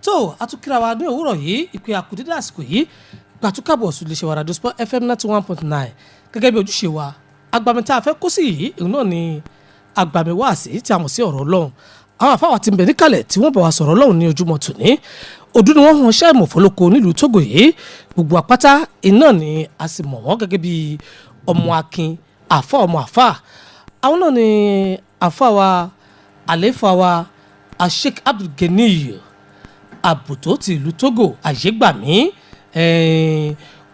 Tó a tún kíra wa ní òwúrọ̀ yìí ìpè àkùdídé àsìkò yìí gbàtúkàbọ̀ sùn lè ṣe wàrà Sport FM 91.9 gẹ́gẹ́ bí ojúṣe wa. Agbami tá a fẹ́ kó sí yìí, òun náà ni agbami wáàsí tí a mọ̀ sí ọ̀rọ̀ Ọlọ́run. Àwọn àfáwà ti ń bẹ níkàlẹ̀ tí wọ́n bá wa sọ̀rọ̀ Ọlọ́run ní ojúmọ́ tòní. Òdú ni wọ́n hàn ṣẹ́ ìmọ̀fọ́lọ́kọ nílùú Tógò yìí. Gbogbo àpáta iná ni a sì mọ̀ wọ́n gẹ́gẹ́ bí ọmọ akin, àfá, ọmọ àfá. Àwọn náà ni àfá wa, àléfà wa, Sheikh Abdulganiy Àbùtó ti ìlú Tógò. Àyégbàmí,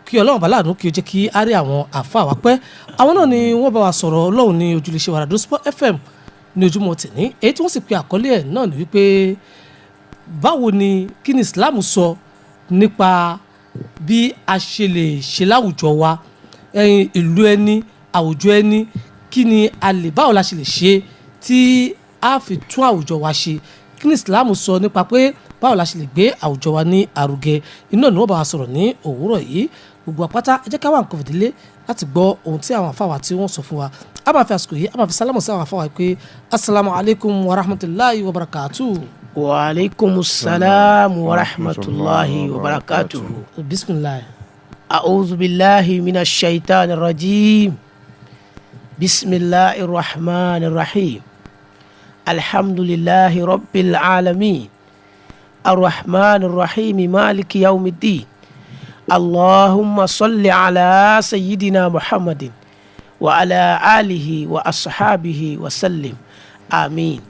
kí Ọlọ́run bá láàánú kí o jẹ́ kí á rí àwọn àfa wa pẹ́. Àwọn náà ni wọ́n bá wa sọ̀rọ̀ Ọlọ́run ní ojúlẹ̀ṣẹ̀ Wàràdó Sport FM ní ojúmọ́ tìní. Èyí tí wọ́n sì pe àkọlé ẹ̀ náà ni wípé báwo ni, kí ni Islam sọ nípa bí a ṣe lè ṣe láwùjọ wa, ìlú ẹni, àwùjọ ẹni, kí ni a lè, báwo la ṣe lè ṣe tí a fi tún àwùjọ wa ṣe, kí ni Islam sọ nípa pé báwo la ṣe lè gbé àwùjọ wa ní àrùgẹ. Iná ni wọ́n bá wa sọ̀rọ̀ ní òwúrọ̀ yìí. Gbogbo àpáta, ẹ jẹ́ ká wà nǹkan fìdílé láti gbọ́ ohun tí àwọn àfáwà tí wọ́n sọ fún wa. A máa fi àsìkò yìí, a máa fi sálámù sí àwọn àfáwà pé asalaamu alaykum wa rahmatulahi wa barakatu. Wa aleykum salaam wa rahmatulahi wa barakatuhu. Bisimilahi. A'udhu billahi minash shaitani rajim. Bisimilahi rahman rahim. Alhamdulillahi rabbil alamin. Arrahman rahim, maliki yawmiddin. Allahumma salli ala sayyidina Muhammadin wa ala alihi wa ashabihi wa sallim. Amin.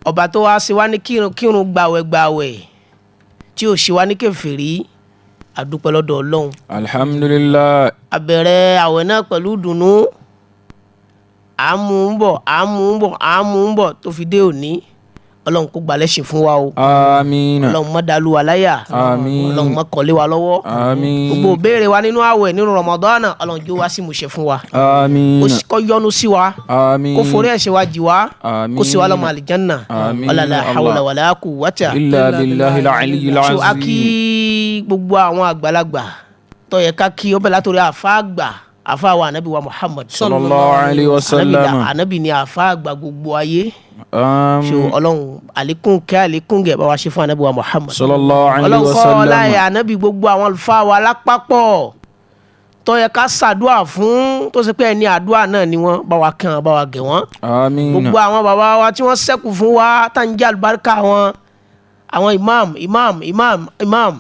Ọba tó wá sí wa ní kírun kírun, gbàwẹ̀ gbàwẹ̀, tí ò ṣe wá ní kèfèrí, àdúpẹ́ lọ́dọ̀ Ọlọ́run. Alhamdulillah. A bẹ̀rẹ̀ àwẹ̀ náà pẹ̀lú ìdùnnú, à ń mú un bọ̀, à ń mú un bọ̀, à ń mú un bọ̀ tó fi dé òní. Ọlọ́run kó gbà lẹ́sìn fún wa o. Àmín. Ọlọ́run má dàlú wa láyà. Àmín. Ọlọ́run má kọ́lé wa lọ́wọ́. Àmín. Gbogbo béèrè wa nínú àwẹ̀, nínú Ramadan, Ọlọ́run jó wá sí ìmúṣẹ fún wa. Àmín. Kó yọ́nú sí wa. Àmín. Kó forí ẹ̀ṣẹ̀ wa jì wá. Àmín. Kó sì wá lọ́mọ àlìjánná. Àmín. Ọlá la Allah. hawla wala quwwata illa billahi al-aliyyil So a azim. Kí gbogbo àwọn àgbàlagbà tó yẹ ká kí ọbẹ̀ látòrí àfa àgbà, àfa wa, Anabi wa Muhammad. Sallallahu alayhi wa sallam. Anabi ni àfa àgbà gbogbo ayé. So Àmín. Ọlọ́run, àlékún kẹ́, àlékún gẹ̀ bá wa ṣe fún Anabi wa Muhammad. Sallallahu alayhi Ọlọ́run wa kọ́ sallam. láyé Anabi, gbogbo àwọn àlùfáà wa lápapọ̀ tó yẹ ká ṣàdúà fún, tó ṣe pé ẹni àdúà náà ni wọ́n, bá wa kàn, bá wa gẹ̀ wọ́n. Àmín. Gbogbo àwọn bàbá wa tí wọ́n ṣẹ́kù fún wa, tá ń jẹ́ àlùbáríkà wọn, àwọn imam, imam, imam, imam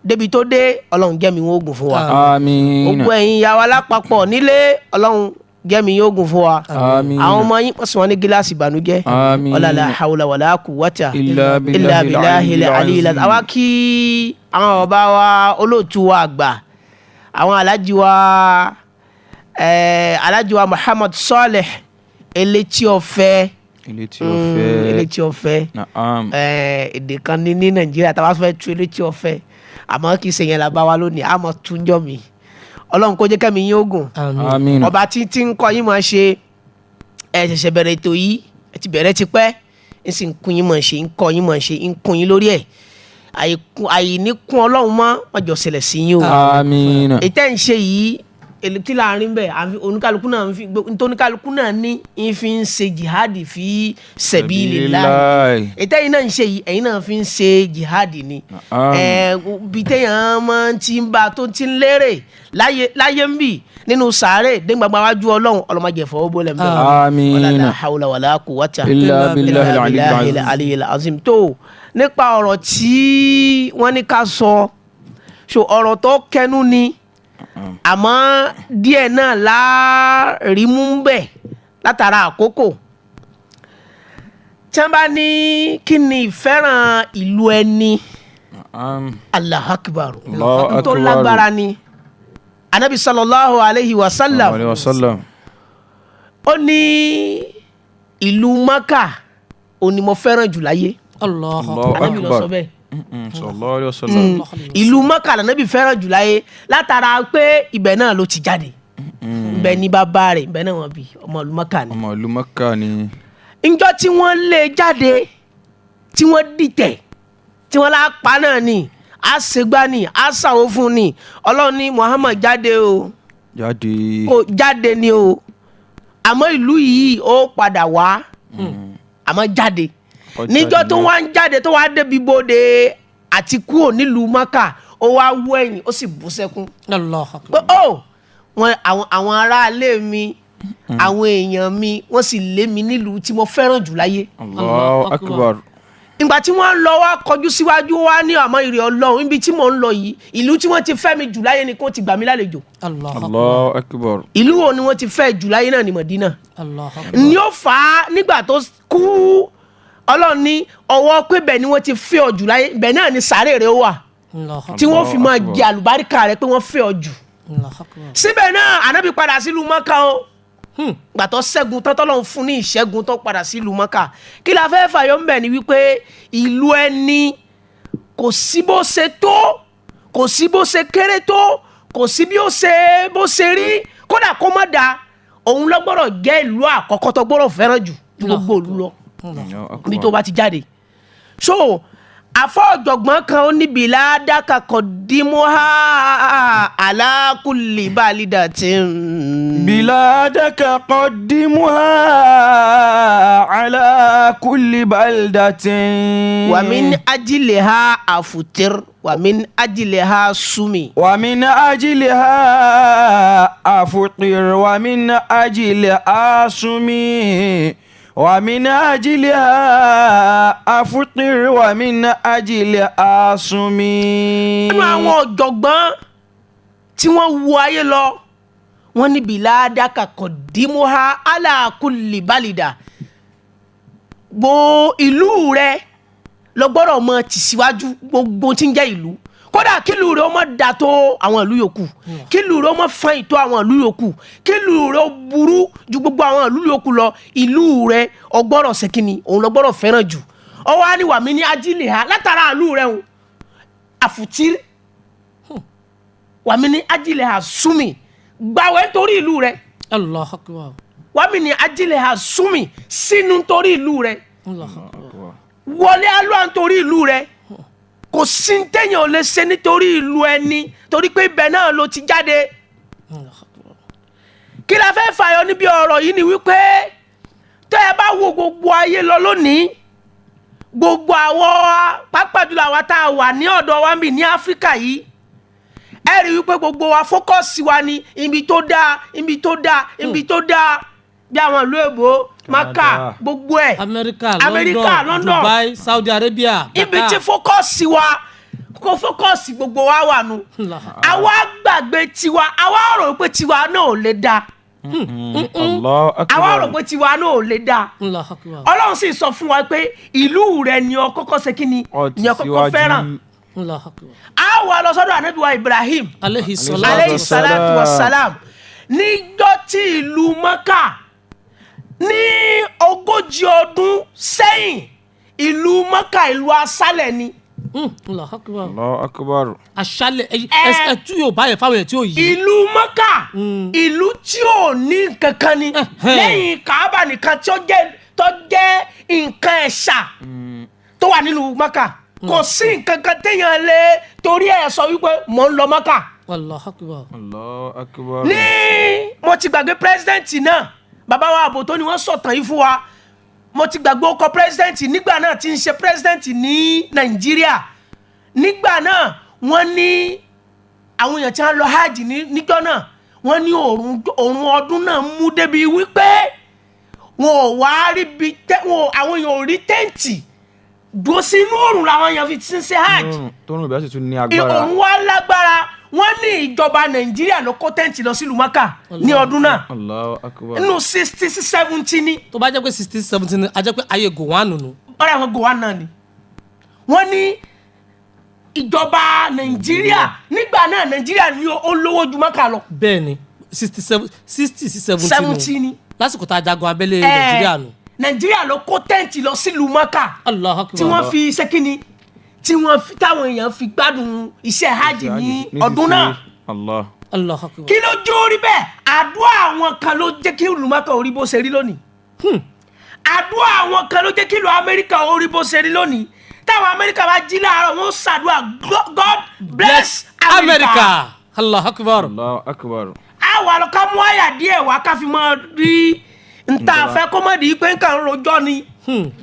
débi tó dé, Ọlọ́run jẹ́mi wọn ogun fún wa. Àmín. Gbogbo ẹ̀yin ìyá wa lápapọ̀ nílé, Ọlọ́run jẹ́mi yóò gùn fún wa. Àmín. Àwọn ọmọ yín, wọ́n sì wọ́n ní gíláàsì ìbànújẹ́. Àmín. Ọlá la hawla wala quwwata illa illa billahi billahi al-aliyyil al-aliyyil azim. Àwa kí àwọn bàbá wa, olóòtú wa àgbà, àwọn alájí wa, alájí wa Muhammad Saleh Elétí Ọ̀fẹ́. Elétí ọ̀fẹ́. Elétí Ọ̀fẹ́. Naam. Èdè kan ní Nàìjíríà tá a bá fẹ́ tú Elétí Ọ̀fẹ́, àmọ́ kì í ṣe yẹn la bá wa lónìí, àmọ́ túnjọ́ mi. Ọlọ́run kó jẹ́ kẹ́mi yín ogun. Àmín. Àmín. Ọba tí ń kọ́ yín máa ṣe. Ẹ ṣẹ̀ṣẹ̀ bẹ̀rẹ̀ ètò yìí, ẹ ti bẹ̀rẹ̀ tipẹ́, ń sì ń kún yín máa ṣe, ń kọ́ yín máa ṣe, ń kún yín lórí ẹ̀. Àìníkún Ọlọ́run mọ́ wọ́n jọ ṣẹlẹ̀ sí yín o. Àmín. Ètò ẹ̀ ń ṣe yìí, èlò kí láàrin bẹ́ẹ̀, àfi oníkálukú náà ń fi nítorí oníkálukú náà ní ń fi ń ṣe jihadi fi sabilillah. Ètò ẹ̀yin náà ń ṣe yìí, ẹ̀yin náà fi ń ṣe jihadi ni. Naam. Ẹ bí téèyàn máa ti ń bá tó ti ń lérè láyé, láyé ń bì, nínú sàárè dégbàgbà wájú Ọlọ́run, ọlọ́mọdé fọwọ́ bólẹ̀ ń bẹ̀. Àmín. Wala la hawla wala quwwata illa billahi al-aliyyil billahi azim. Aliyyil azim. Tó nípa ọ̀rọ̀ tí wọ́n ní ká sọ, so ọ̀rọ̀ tó kẹnu ni, àmọ́ díẹ̀ náà láàrí mú bẹ̀ látara àkókò. Tí wọ́n bá ní kí ni ìfẹ́ràn ìlú ẹni? Naam. Allahu akbar. Allahu tó akbar. Lágbára ni Anabi sallallahu alayhi wa sallam Alayhi wa sallam. ó ní ìlú Maka ó ní mo fẹ́ràn jù láyé. Allahu Allahu Anabi ló akbar. sọ bẹ́ẹ̀. Sallallahu alayhi wa sallam. Ìlú Maka lànàbì fẹ́ràn jù láyé, látara pé ibẹ̀ náà ló ti jáde, ibẹ̀ ní bàbá rẹ̀, ibẹ̀ náà wọ́n bí, ọmọ ìlú Maka ni. Ọmọ ìlú Maka ni. Njọ́ tí wọ́n lé jáde, tí wọ́n dìtẹ̀, tí wọ́n lá pa náà ni, a ṣègbà ni, a ṣàwó fún ni, Ọlọ́run ní Muhammad jáde o. Jáde. Kò jáde ni o, àmọ́ ìlú yìí ó padà wá, àmọ́ jáde. Níjọ́ tó wá ń jáde, tó wá débi bodè àti kúrò nílùú Maka, ó wá wú ẹ̀yìn, ó sì bú sẹ́kún Allahu pé akbar. ó wọn àwọn aráalé mi, àwọn èèyàn mi, wọ́n sì lé mi nílùú tí mo fẹ́ràn jù láyé. Allahu akbar. Ìgbà tí wọ́n ń lọ, wá kọjú síwájú, wá ní àmọ́ ìrè Ọlọ́run, ibi tí mò ń lọ yìí, ìlú tí wọ́n ti fẹ́ mi jù láyé ni kó ti gbà mí lálejò. Allahu akbar. Allahu akbar. Ìlú wo ni wọ́n ti fẹ́ jù láyé náà? Ní Mọ̀dínà. Allahu akbar. Ni ó fà á nígbà tó kú, Ọlọ́run ní ọwọ́ pé bẹ́ẹ̀ ni wọ́n ti fẹ́ ọ jù láyé, bẹ́ẹ̀ náà ni sàárè rẹ̀ wà Allahu akbar. tí wọ́n fi máa jẹ àlùbáríkà rẹ̀ pé wọ́n fẹ́ ọ jù. Allahu akbar. Síbẹ̀ náà, Ànábì padà sílùú Mọ́kà o. Gbà tó ṣẹ́gun tán, tọ́lọ́run fún ní ìṣẹ́gun, tó padà sílùú Mọ́kà, kí la fẹ́ fàyọ ń bẹ̀ ni wípé ìlú ẹni, kò sí bó ṣe tó, kò sí bó ṣe kéré tó, kò sí bí ó ṣe bó ṣe rí, kódà kó má da, òun ló gbọ́dọ̀ jẹ́ ìlú àkọ́kọ́ tó gbọ́dọ̀ fẹ́ràn jù ju gbogbo ìlú lọ Allahu akbar. níbi tó bá ti jáde. So àfọ ọ̀jọ̀gbọ́n kan, ó níbi ládàkà kọ̀ dímú ha alákùlì bàlídà tí ń. بلادك قدمها على كل بلدة. ومن أجلها أفطر ومن أجلها صم. ومن أجلها أفطر ومن أجلها أصم، ومن أجلها أفطر ومن أجلها أصم. Nínú àwọn ọ̀jọ̀gbọ́n tí wọ́n wo ayé lọ, wọ́n ní بلادك قدمها على كل بلدة, gbo ìlú rẹ lọ gbọ́dọ̀ mọ tì síwájú gbogbo tí ń jẹ́ ìlú, kódà kílù rẹ ó mọ da tó àwọn ìlú yòókù, kílù rẹ ó mọ fine tó àwọn ìlú yòókù, kílù rẹ ó burú ju gbogbo àwọn ìlú yòókù lọ, ìlú rẹ ó gbọ́dọ̀ ṣèkínni, òun lọ gbọ́dọ̀ fẹ́ràn jù. Ọwọ́ á ní ومن أجلها, látara ìlú rẹ ń أفطر, ومن أجلها صم, gbàwẹ̀ nítorí ìlú rẹ. Allahu akbar. ومن أجلها صم, sínú nítorí ìlú rẹ. Allahu akbar. Wọlé alúwa nítorí ìlú rẹ. Kò sí téèyàn ò lè ṣe nítorí ìlú ẹni, torí pé ibẹ̀ náà ló ti jáde. Allahu akbar. Kí la fẹ́ fàyọ níbi ọ̀rọ̀ yìí ni wípé tẹ́ ẹ bá wo gbogbo ayé lọ lónìí, gbogbo àwọn, pàápàá jùlọ àwa tá a wà ní ọ̀dọ̀ wa ń bì ní Áfíríkà yìí, ẹ rí wípé gbogbo wa, focus wa ni ibi tó dáa, ibi tó dáa, ibi tó dáa, bí àwọn ìlú èbó, Maka, Canada. gbogbo ẹ̀. Amẹ́ríkà, Amẹ́ríkà, London, London. Dubai, Saudi Arabia, Ibi Qatar. tí focus wa kó focus gbogbo wa wà nù. Allah. Àwa gbàgbé tiwa, àwa rò pé tiwa náà ò lè dáa. Allahu akbar. Àwa rò pé tiwa náà ò lè dáa. Allahu akbar. Ọlọ́run sì sọ fún wa pé ìlú rẹ ni ọ kọ́kọ́ ṣe kíni, Ọ ti ni ọ kọ́kọ́ síwájú. fẹ́ràn. Allahu akbar. A wà lọ sọ́dọ̀ Ànábì wa Ibrahim عليه الصلاة عليه والسلام. الصلاة والسلام. Níjọ́ tí ìlú Mọ́kà ní 40 ọdún sẹ́yìn, ìlú Mọ́kà, ìlú aṣálẹ̀ ni. Allahu akbar. Allahu akbar. Aṣálẹ̀, ẹ ẹ tú yóò báyẹn fáwọn èèyàn tí ò yí. Ìlú Mọ́kà, ìlú tí ò ní nǹkan kan ni lẹ́yìn Kaaba nìkan tí ó jẹ́, tó jẹ́ nǹkan ẹ̀ṣà tó wà nílùú Mọ́kà. Kò sí nǹkan kan téèyàn lè torí ẹ̀ sọ wípé mò ń lọ Mọ́kà. Allahu akbar. Allahu akbar. Ní mo ti gbàgbé president náà, bàbá wa àbò tó ni wọ́n sọ̀tàn yìí fún wa, mo ti gbàgbé ọkọ̀ president nígbà náà tí ń ṣe president ní Nàìjíríà nígbà náà. Wọ́n ní àwọn èèyàn tí wọ́n lọ hajj níjọ́ náà, wọ́n ní òòrùn ọdún náà mú débi wípé wọn ò wá rí bi tẹ́ wọn àwọn èèyàn ò rí tent dúró sínú òòrùn làwọn èèyàn fi ti ń ṣe hajj. Tóorùn ìbá sì tún ní agbára. Òun wá lágbára. Wọ́n ní ìjọba Nàìjíríà ló kó tent lọ sílùú Mọ́kà ní ọdún náà. Allahu akbar. Nínú 60 sí 70 ní. Tó bá jẹ́ pé 60 70 ni, a jẹ́ pé ayé Gowon nù. Ọ̀rẹ́ àwọn Gowon náà ni. Wọ́n ní ìjọba Nàìjíríà nígbà náà, Nàìjíríà ní ó lówó ju Mọ́kà lọ. Bẹ́ẹ̀ ni, 67, 60 sí 70 nù. 70 ni. Lásìkò tá a jagun abẹ́lé Nàìjíríà nù. Nàìjíríà ló kó tent lọ sílùú Mọ́kà Allahu akbar. tí wọ́n fi ṣe kíni, tí wọ́n fi táwọn èèyàn fi gbádùn iṣẹ́ hajj ní ọdún náà. Allah. Allahu akbar. Kí ló jó rí bẹ́ẹ̀? Àdúrà àwọn kan ló jẹ́ kí ìlú Mọ́kà orí bó ṣe rí lónìí. Àdúrà àwọn kan ló jẹ́ kí ìlú Amẹ́ríkà orí bó ṣe rí lónìí. Táwọn Amẹ́ríkà bá jí láàárọ̀, wọ́n ṣàdúrà, "God bless America." America. Allahu akbar. Allahu akbar. Àwa lọ ká mú àyà díẹ̀ wá, ká fi máa rí nta fẹ́ kó má di pé nǹkan rojọ́ ni.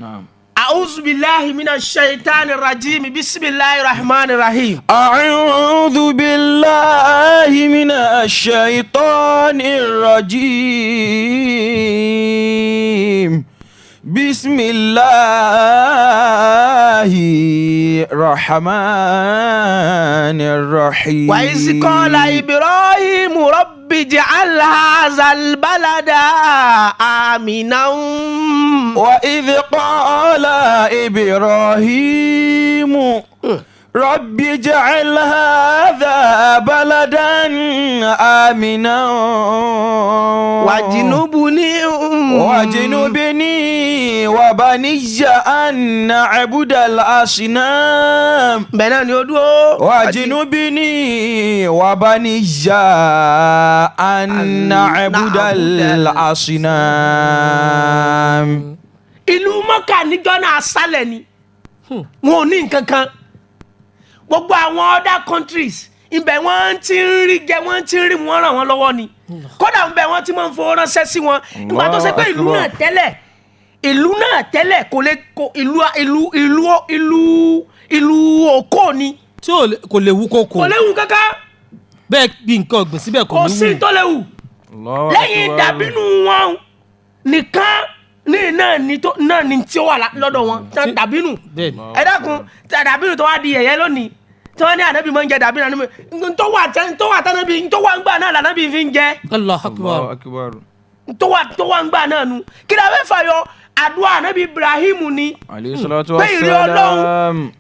Naam. A'udhu billahi minash shaitani rajim. Bismillahir rahmanir rahim. أعوذ بالله من الشيطان الرجيم بسم الله الرحمن الرحيم Wa iz qala Ibrahim rabbi ij'al hadhal balada aminan. وإذ قال إبراهيم رب اجعل هذا بلدا آمنا Wajnubni. واجنبني وبني أن نعبد الأصنام Bẹ́ẹ̀ náà ni ó dúró. واجنبني وبني أن نعبد الأصنام Ìlú Mọ́kà níjọ́ náà aṣálẹ̀ ni, wọn ò ní nǹkan kan. Gbogbo àwọn other countries ibẹ̀ wọ́n ti ń rí jẹ, wọ́n ti ń rí, wọ́n ràn wọ́n lọ́wọ́ ni. Kódà ibẹ̀ wọ́n ti máa ń fowó ránṣẹ́ sí wọn. Ìgbà tó ṣe pé ìlú náà tẹ́lẹ̀, ìlú náà tẹ́lẹ̀ kò lè kò ìlú ìlú ìlú ìlú ìlú òkò ni. Tí kò lè wú kókò. Kò léwu kankan. Bẹ́ẹ̀ bí nǹkan ọ̀gbìn síbẹ̀ kò Kò ní sí wù. tó léwu lẹ́yìn dàbínú wọn nìkan ní náà ní tó náà ní tí ó wà lọ́dọ̀ wọn tán dàbínú. Bẹ́ẹ̀ ni. Ẹ dákun, tí dàbínú tó wá di yẹ̀yẹ́ lónìí, tí wọ́n ní ànábì máa ń jẹ dàbínú, ànábì tó wà tánábì tó wà ń gbà náà lànábì fi ń jẹ. Allah akbar. Allahu akbar. Tó wà ń gbà náà nu. Kí la fẹ́ fàyọ? Àdúrà ànábì Ibrahim ni Alayhi salatu pé ìrí Ọlọ́run, wassalam.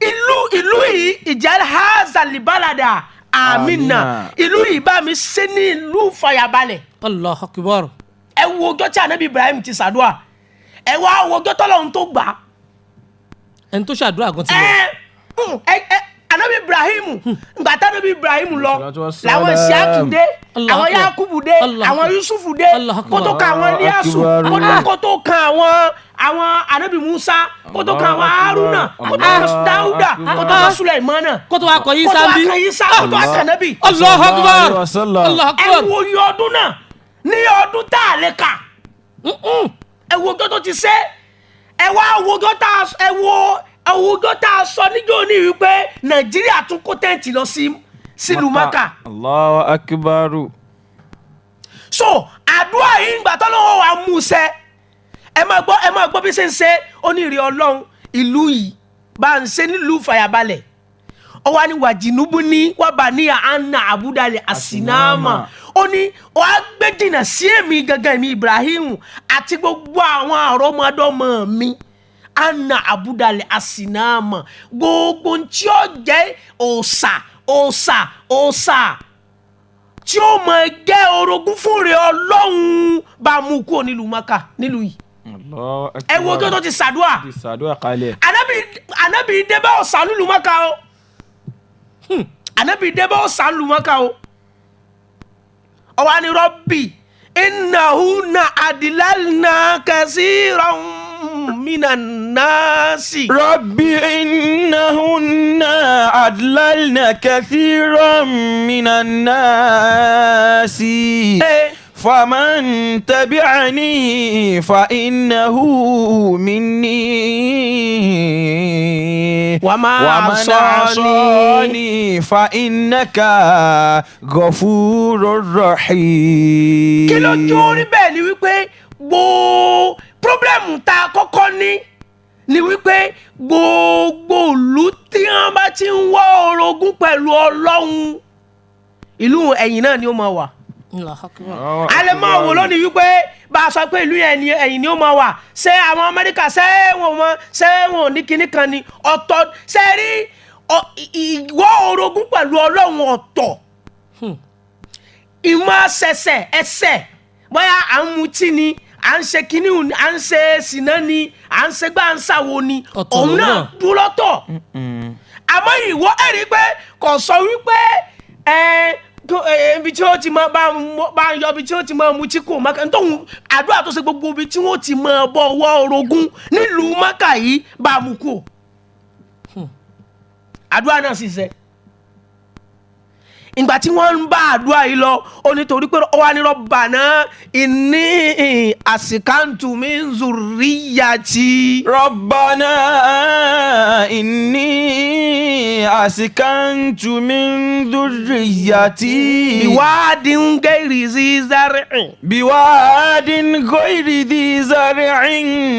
ìlú yìí, ij'al hazal balada amina. Amina. Ìlú yìí, bá mi ṣe ní ìlú fàyàbalẹ̀. Allah akbar. Ẹ wo ọjọ́ tí ànábì Ibrahim ti ṣàdúrà, ẹ wá wo ọjọ́ tọ́lọ́run tó gbà á. Ẹni tó ṣàdúrà gan ti lọ. Ẹ ànábì Ibrahim, ìgbà tí ànábì Ibrahim lọ Salatu wassalam. làwọn Isiaku dé, Allah àwọn akbar. Yakubu dé, Allah àwọn akbar. Yusufu dé, Allah akbar. kó tó kan àwọn Eliasu, Akbar. kó tó kan àwọn ànábì Musa, kó tó kan àwọn Allah akbar. Haruna, kó tó kan Allah Dauda, kó tó kan Sulaimana, Kó tó wá kọ yín kó tó wá sáńbí. kan Isa, kó tó wá kan nábì. Allah akbar. Sallallahu alaihi wasallam. Allah Ẹ akbar. wo iye ọdún náà ní ọdún tá a lè kà. Ẹ wo ọjọ́ tó ti ṣe. Ẹ wá wo ọjọ́ tá a ẹ wo ọjọ́ tá a sọ níjọ́ ní wípé Nàìjíríà tún kó tent lọ sí sílùú Maka. Allahu akbar. So àdúrà yìí, ìgbà tó lọ́wọ́ wa mú ṣẹ, ẹ máa gbọ́, ẹ máa gbọ́ bí ṣe ń ṣe. Ó ní ìrì Ọlọ́run, ìlú yìí, bá ń ṣe nílùú fàyàbalẹ̀. Ó wá ní wajnubni wa baniya an na'budal asnama. Ó ní wàá gbé jìnnà sí èmi gangan, èmi Ibrahim àti gbogbo àwọn àrọ́mọdọ́mọ mi, an na'budal asnama, gbogbo tí ó jẹ́ òòṣà, òòṣà, òòṣà tí ó mọ jẹ́ orogún fún rẹ̀, Ọlọ́run bá mú kúrò nílùú Maka, nílùú yìí. Allahu akbar. Ẹ wo ọjọ́ tó ti ṣàdúrà. Ti ṣàdúrà kalẹ̀. Anabi débẹ̀ ọ̀sán nílùú Maka o. Anabi débẹ̀ ọ̀sán nílùú Maka o. Ọwọ́ ni rabbi innahunna adlalna kasiran minan nasi. رب إنهن أضللن كثيرا من الناس فمن تبعني فإنه مني وما ومن عصاني عصاني فإنك غفور رحيم. Kí ló jó rí bẹ́ẹ̀ ni wípé gbogbo problem tá a kọ́kọ́ ní ni wípé gbogbo ìlú tí wọ́n bá ti ń wá orogún pẹ̀lú Ọlọ́run, ìlú ẹ̀yìn náà ni ó máa wà. Allahu Akbar. A lè máa wò lónìí wípé bá a sọ pé ìlú yẹn ni ẹ̀yìn ni ó máa wà, ṣé àwọn Amẹ́ríkà, ṣé wọn mọ, ṣé wọn ò ní kinní kan ni ọ̀tọ̀? Ṣé rí ìwọ orogún pẹ̀lú Ọlọ́run ọ̀tọ̀, ìmọ̀ ṣẹ̀ṣẹ̀ ẹsẹ̀, bóyá à ń mutí ni, à ń ṣe kinní ni, à ń ṣe sìnà ni, à ń ṣe gbà ń ṣàwo ni, Ọ̀tọ̀ òun lòun náà náà. dúró lọ́tọ̀. Àmọ́ ìwọ ẹ̀ rí i pé kò sọ wípé ẹ ibi tí ó ti máa bá ń yọ, ibi tí ó ti máa mutí kò má kàn tóun àdúrà tó ṣe, gbogbo ibi tí wọ́n ti máa bọ̀ wọ́ orogún nílùú Mákà yìí, bá a mú kú. Àdúrà náà sì ṣe. Ìgbà tí wọ́n ń bá àdúrà yìí lọ, ó ní torí pé ó wá ní Rabbana inni askantu min zurriyyati. ربنا إني أسكنت من ذريتي Biwadin ghairi zi zar'in. بواد غير ذي زرع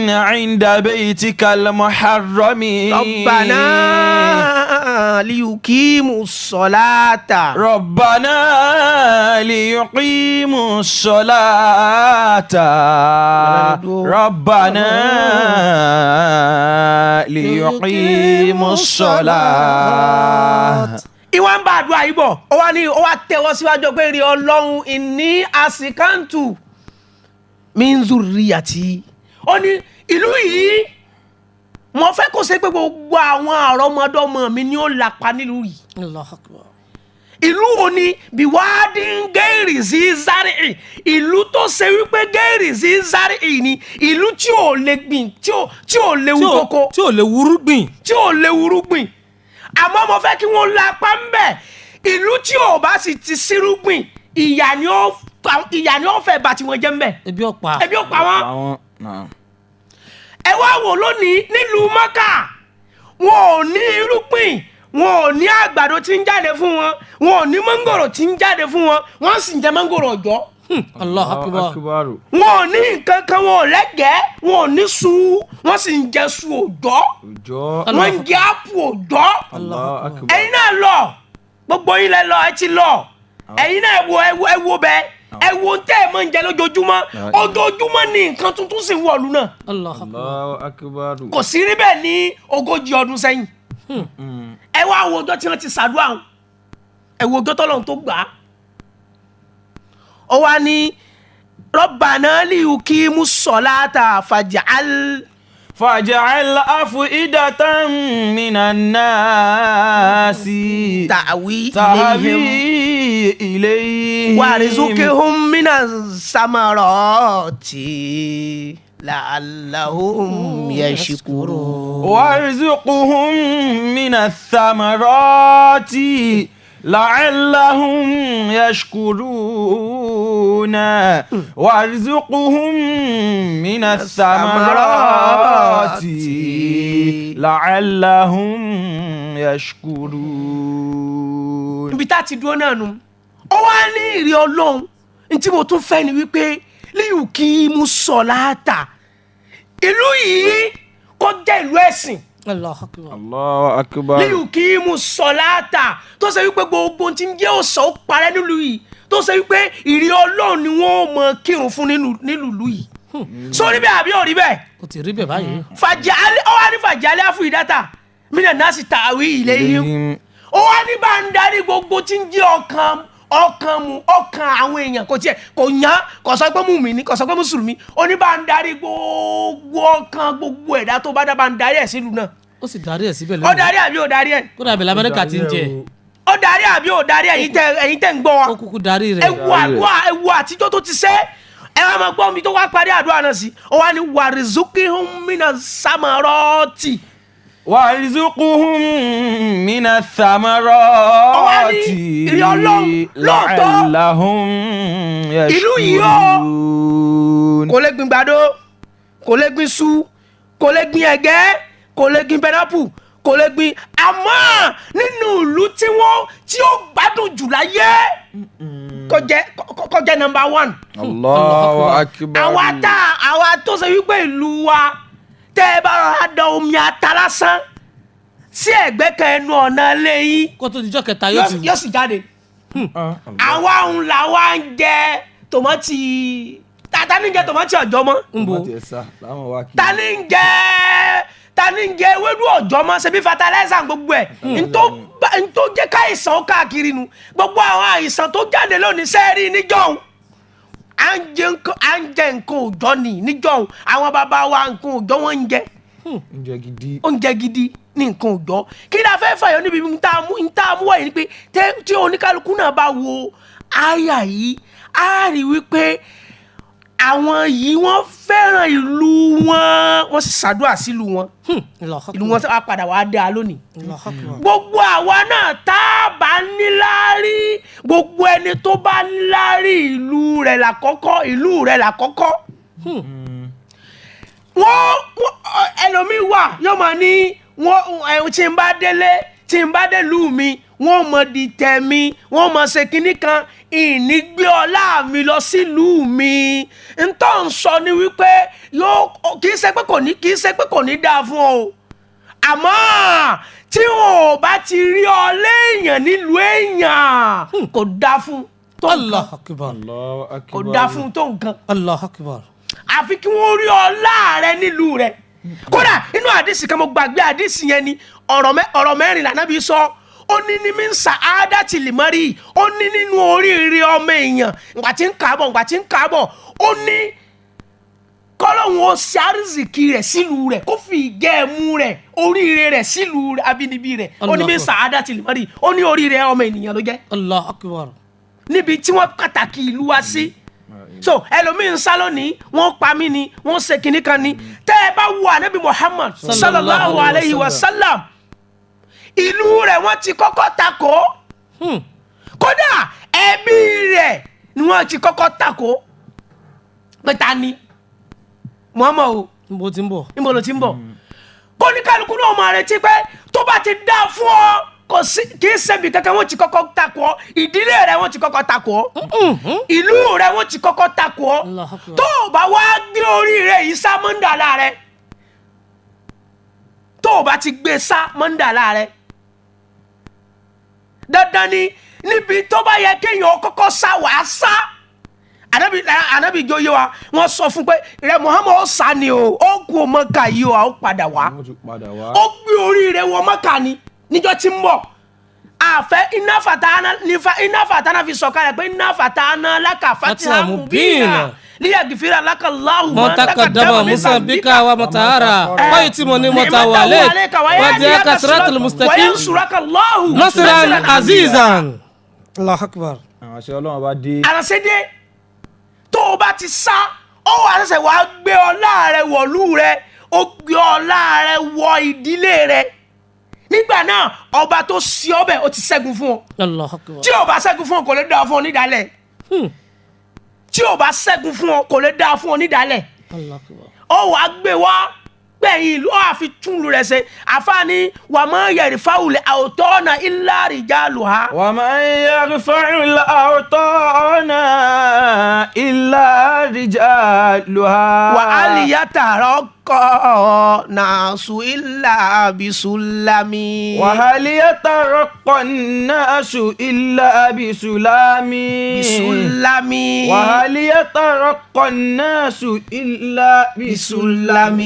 عند بيتك المحرم. Rabbana liyuqimu ssalata. ربنا ليقيموا الصلاة. ربنا ليقيموا الصلاة. Ìwà ń bá àdúrà yìí bọ̀, ó wá ní ó wá tẹ́wọ́ síwájú pé rí Ọlọ́run, inni askantu min zurriyati. Ó ní ìlú yìí, mo fẹ́ kó ṣe pé gbogbo àwọn àrọ́mọdọ́mọ mi ni ó lapa nílùú yìí. Allahu Akbar. Ìlú wo ni? Biwadin ghairi zi zar'i, ìlú tó ṣe wípé ghairi zi zar'i ni ìlú tí ò lè gbìn, tí ò lè wú kókó, tí ò lè wúrúgbìn. Tí ò lè wúrúgbìn, àmọ́ mo fẹ́ kí wọ́n lapa ń bẹ̀. Ìlú tí ò bá sì ti sírúgbìn, ìyà ni ó fẹ́ bá tiwọn jẹ́ ń bẹ̀. Ebi ọ̀pá. Ebi ó pa wọ́n. Àwọn náà. Ẹ wá wò lónìí nílùú Mọ́kà, wọn ò ní irúgbìn, wọn ò ní àgbàdo tí ń jáde fún wọn, wọn ò ní mọ́ngòrò tí ń jáde fún wọn, wọ́n sì ń jẹ mọ́ngòrò ọ̀jọ́. Allahu Akbar. Wọn ò ní nǹkan kan, wọn ò lẹ́gẹ̀ẹ́, wọn ò ní su, wọ́n sì ń jẹ su òjọ́. Òjò. Wọ́n ń jẹ ápù òjọ́. Allahu Akbar. Ẹ̀yin náà lọ, gbogbo yín lẹ lọ, ẹ ti lọ. Ẹ̀yin náà ẹ wo, ẹ wo, ẹ wo bẹ́ẹ̀, ẹ wo tẹ́ ẹ máa ń jẹ lójoojúmọ́. Ojoojúmọ́ ní nǹkan tuntun sì ń wọ̀lú náà. Allahu Akbar. Allahu Akbar. Kò sí rí bẹ́ẹ̀ ní 40 ọdún sẹ́yìn. Ẹ wá wo ọjọ́ tí wọ́n ti ṣàdúrà wọn, ẹ wo ọjọ́ tọ́lọ́run tó gbà á. Ó wá ní Rabbana liyuqimu ssalata faj'al فاجعل أفئدة من الناس ta'wi ilayhim تهوي إليهم warzuqhum minas samarati la'allahum yashkurun. وارزقهم من الثمرات لعلهم يشكرون، وارزقهم من الثمرات لعلهم يشكرون. Ibi tá a ti dúró náà nu. Ó wá ní ìrì Ọlọ́run ní tí mo tún fẹ́ ni wípé liyuqimu ssalata, ìlú yìí kó jẹ́ ìlú ẹ̀sìn. Allahu Akbar. الله أكبر. Liyuqimu ssalata, tó ṣe wípé gbogbo tí ń jẹ́ òòṣà ó parẹ́ nílùú yìí, tó ṣe wípé ìrì Ọlọ́run ni wọ́n mọ kírun fún nílùú ìlú yìí. Sórí bẹ́ẹ̀ àbí òrí bẹ́ẹ̀? Kò tí ì rí bẹ́ẹ̀ báyìí. Fàjálẹ̀, ó wá ní faj'al af'idatan minan nasi ta'wi ilayhim. Ó wá ní bá ń darí gbogbo tí ń jẹ́ ọkàn ọkàn mu ọkàn àwọn èèyàn, kò tiẹ̀ kò yán, kò sọ pé mùmíní, kò sọ pé mùsùlùmí. Ó ní bá ń darí gbogbo ọkàn gbogbo ẹ̀dá tó bá dá, bá ń darí ẹ̀ sílùú náà. Ó sì darí ẹ̀ síbẹ̀ Ó lónìí. darí àbí ó darí ẹ̀? Kódà ibẹ̀ lamẹ́ríkà ti ń jẹ. Ó darí àbí ó darí? Ẹ̀yin tẹ́ ń gbọ́ wa. Ó kúkú darí Ẹ rẹ̀. wo àdúrà, ẹ wo àtijọ́ tó ti ṣe. Ẹ wá máa gbọ́ mi tó wá parí àdúrà náà sí. Ó wá ní warzuqhum minas samarati. وارزقهم من الثمرات Ó wá ní, ìrì Ọlọ́run, lóòótọ́, لعلهم ìlú yìí ó يشكرون. Kò lè gbin gbàdo, kò lè gbin su, kò lè gbin ẹ̀gẹ́, kò lè gbin pineapple, kò lè gbin, àmọ́ nínú ìlú tí wọ́n tí ó gbádùn jù láyé, kó jẹ́ number one. الله أكبر. Àwa tó ṣe wípé ìlú wa, tẹ́ ẹ bá rọra dán omi ata lásán sí ẹ̀gbẹ́ kan ẹnu ọ̀nà ilé yín, Kó tó dijọ́ kẹta yóò ti yóò sì jáde. Àwa ń là wá ń jẹ tòmátì. Ta ní ń jẹ tòmátì ọ̀jọ́ mọ́? Ń bo. Ta ní ń jẹ ewédú ọ̀jọ́ mọ́? Ṣebí fertilizer gbogbo ẹ̀ ntó jẹ́ káìsàn ó káàkiri nu. Gbogbo àwọn àìsàn tó jáde lónìí sẹ́ẹ̀rì níjọ́hun, à ń jẹ nǹkan òòjọ́ ni níjọ́hun. Àwọn bàbá wa, nǹkan òòjọ́ wọ́n ń jẹ. Oúnjẹ gidi. Oúnjẹ gidi ní nǹkan òòjọ́. Kí ni a fẹ́ fàyọ níbi ń tá a mú wáyé ni pé tí oníkálukú náà bá wo àyà yìí, á rí wípé àwọn yìí wọ́n fẹ́ràn ìlú wọn, wọ́n sì ṣàdúrà sílùú wọn. Ìlú wọn á padà wá dáa lónìí. Allahu Akbar. Gbogbo àwa náà tá a bá níláárí Gbogbo ẹni tó bá lárí ìlú rẹ̀ lákọ́kọ́, ìlú rẹ̀ lákọ́kọ́. Wọ́n ẹlòmíì wà yóò máa ní wọ́n ẹ̀, tí n bá délé, tí n bá délùú mi, wọ́n mọ̀ di tẹ̀ mi, wọ́n mọ̀ ṣe kinní kan, ìní gbé ọlá mi lọ sílùú mi. Ntọ́ ń sọ ni wípé yóò kì í ṣe pé kò ní, kì í ṣe pé kò ní dáa fún ọ o, àmọ́ tí wọn ò bá ti rí ọ léèyàn nílùú èèyàn, kò dáa fún tó nǹkan. Allah akbar. Allahu akbar. Kò dáa fún tó nǹkan. Allah akbar. Àfi kí wọ́n rí ọlá rẹ nílùú rẹ. Kódà inú àdìsí kan, mo gbàgbé àdìsí yẹn ni, ọ̀rọ̀ mẹ́rin lànàbí sọ. Ó ní ní mi ń sa àádátì lìmọ́rí, ó ní nínú oríire ọmọ èèyàn, ìgbà tí ń kà á bọ̀, ìgbà tí ń kà á bọ̀, ó ní kọ́lọ́hún ó ṣe àrísìkí rẹ̀ sílùú rẹ̀, kó fi ìgẹ́ ẹ̀mú rẹ̀, oríire rẹ̀ sílùú rẹ̀, abínibí rẹ̀. Ó ní mi ń sa àádátì lìmọ́rí, ó ní oríire ọmọ ènìyàn ló jẹ́ Allah akbar. Níbi tí wọ́n pàtàkì ìlú wa sí. So ẹlòmíín ń sá lónìí, wọ́n pa mí ni, wọ́n ṣe kinní kan ni. Tẹ́ ẹ bá wo ànábì Muhammad sallallahu alayhi wa sallam, ìlú rẹ̀ wọ́n ti kọ́kọ́ takò. Kódà ẹbí rẹ̀ ni wọ́n ti kọ́kọ́ takò pé ta ni Muhammad o? Níbo ti ń bọ̀? Níbo ló ti ń bọ̀? Kó ní kálukú náà máa retí pé tó bá ti dá fún ọ, kò sí, kì í ṣebì kankan wọ́n ti kọ́kọ́ takò ọ́. Ìdílé rẹ̀ wọ́n ti kọ́kọ́ takò ọ́, ìlú rẹ̀ wọ́n ti kọ́kọ́ takò ọ́. Allahu Akbar. Tó o bá wá gbé orí rẹ̀ yìí sá mọ́ndàlá rẹ̀, tó o bá ti gbé sá mọ́ndàlá rẹ̀, dandan ni níbi tó bá yẹ kéèyàn kọ́kọ́ sá, wàá sá. Anabi, anabi jó yé wa, wọ́n sọ fún pé rẹ Muhammad ó sá ni o, ó kú o Mọ́kà yìí o, a ó padà wá. Wọ́n tún padà wá. Ó gbé orí rẹ̀ wọ Mọ́kà ni níjọ́ tí ń bọ̀. Àfẹ́ iná fatana nífa iná fatana fi sọ̀kalẹ̀ pé iná fatana laka fatiha Fatiha mubina mubina. Liyagfira laka Allahu ma taqaddama min dhanbika wa ma ta'ara wa yutimma ni'matahu alayka wa yahdiyaka siratal mustaqim wa yansuraka Allahu nasran azizan. Allahu akbar. Àwọn àṣẹ Ọlọ́run bá dé. Àránṣẹ́dé tó o bá ti sá, ó wà ṣẹ̀ṣẹ̀ wàá gbé ọlá rẹ wọ̀lú rẹ, ó gbé ọlá rẹ wọ ìdílé rẹ. Nígbà náà, ọba tó sí ọbẹ̀ ó ti ṣẹ́gun fún ọ. Allahu akbar. Tí o bá ṣẹ́gun fún ọ, kò lè dáa fún ọ nídàálẹ̀. Tí o bá ṣẹ́gun fún ọ, kò lè dáa fún ọ nídàálẹ̀. Allahu akbar. Ó wàá gbé wá gbẹ̀yìn ìlú, ó wàá fi tún ìlú rẹ̀ ṣe. Àfáàní wà mọ́ yẹ̀rì fáwùlẹ̀ àwòtọ́ ọ̀nà ilá rìjálù ha. ومن يرفع الأوطان إلا رجالها. Wà á lè yàtàrọ́ kọ́ nàásù ilà bisulami. وهل يترقى الناس إلا بسلام. Bisulami. وهل يترقى الناس إلا بسلام.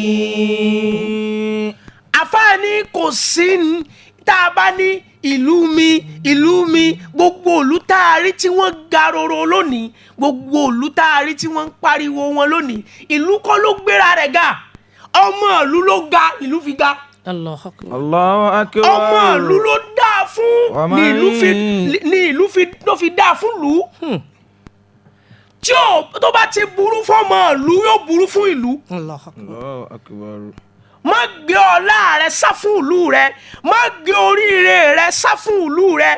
Àfáàní kò sí ní tá a bá ní ìlú mi, ìlú mi, gbogbo ìlú tá a rí tí wọ́n ga roro lónìí, gbogbo ìlú tá a rí tí wọ́n ń pariwo wọn lónìí, ìlú kọ́ ló gbéra rẹ̀ ga, ọmọ ìlú ló ga, ìlú fi ga. Allahu akbar. Allahu akbar. Ọmọ ìlú ló dáa fún ní ìlú fi ní ìlú fi ló fi dáa fún ìlú. Tí ò tó bá ti burú fún ọmọ ìlú, yóò burú fún ìlú. Allahu akbar. Allahu akbar. Má gbé ọlá rẹ sá fún ìlú rẹ, má gbé oríire rẹ sá fún ìlú rẹ.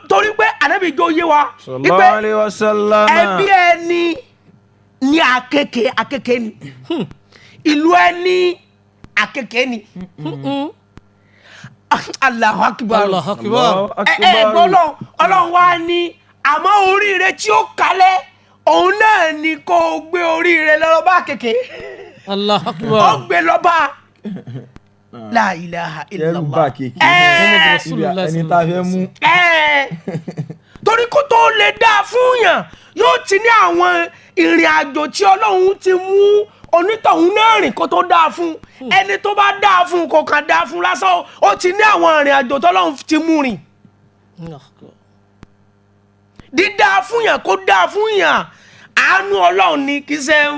Torí pé ànábì jó yé wa Sallallahu wípé alayhi wa sallam. ẹbí ẹni ní àkekèé, àkekèé ni ìlú ẹni, àkekèé ni. Allahu akbar. Allahu akbar. Allahu Ẹ ẹ akbar. gbọ́, Ọlọ́run, Ọlọ́run wá ní àmọ́ oríire tí ó kalẹ̀ òun náà ni kó o gbé oríire lọ́rọ́ bá àkekèé. Allahu Ó akbar. gbé lọ́ba la ilaha Kẹrù illallah. bá kéèké. Ẹ Ibi ẹni tá a fẹ́ mú. Ẹ torí kó tó lè dáa fún yàn, yóò ti ní àwọn ìrìn àjò tí Ọlọ́run ti mú onítọ̀hún náà rìn kó tó dáa fún. Ẹni tó bá dáa fún, kò kàn dáa fún lásán o, ó ti ní àwọn ìrìn àjò tọ́lọ́run ti mú rìn. Allahu akbar. Dídáa fún yàn, kó dáa fún yàn, àánú Ọlọ́run ni, kì í ṣe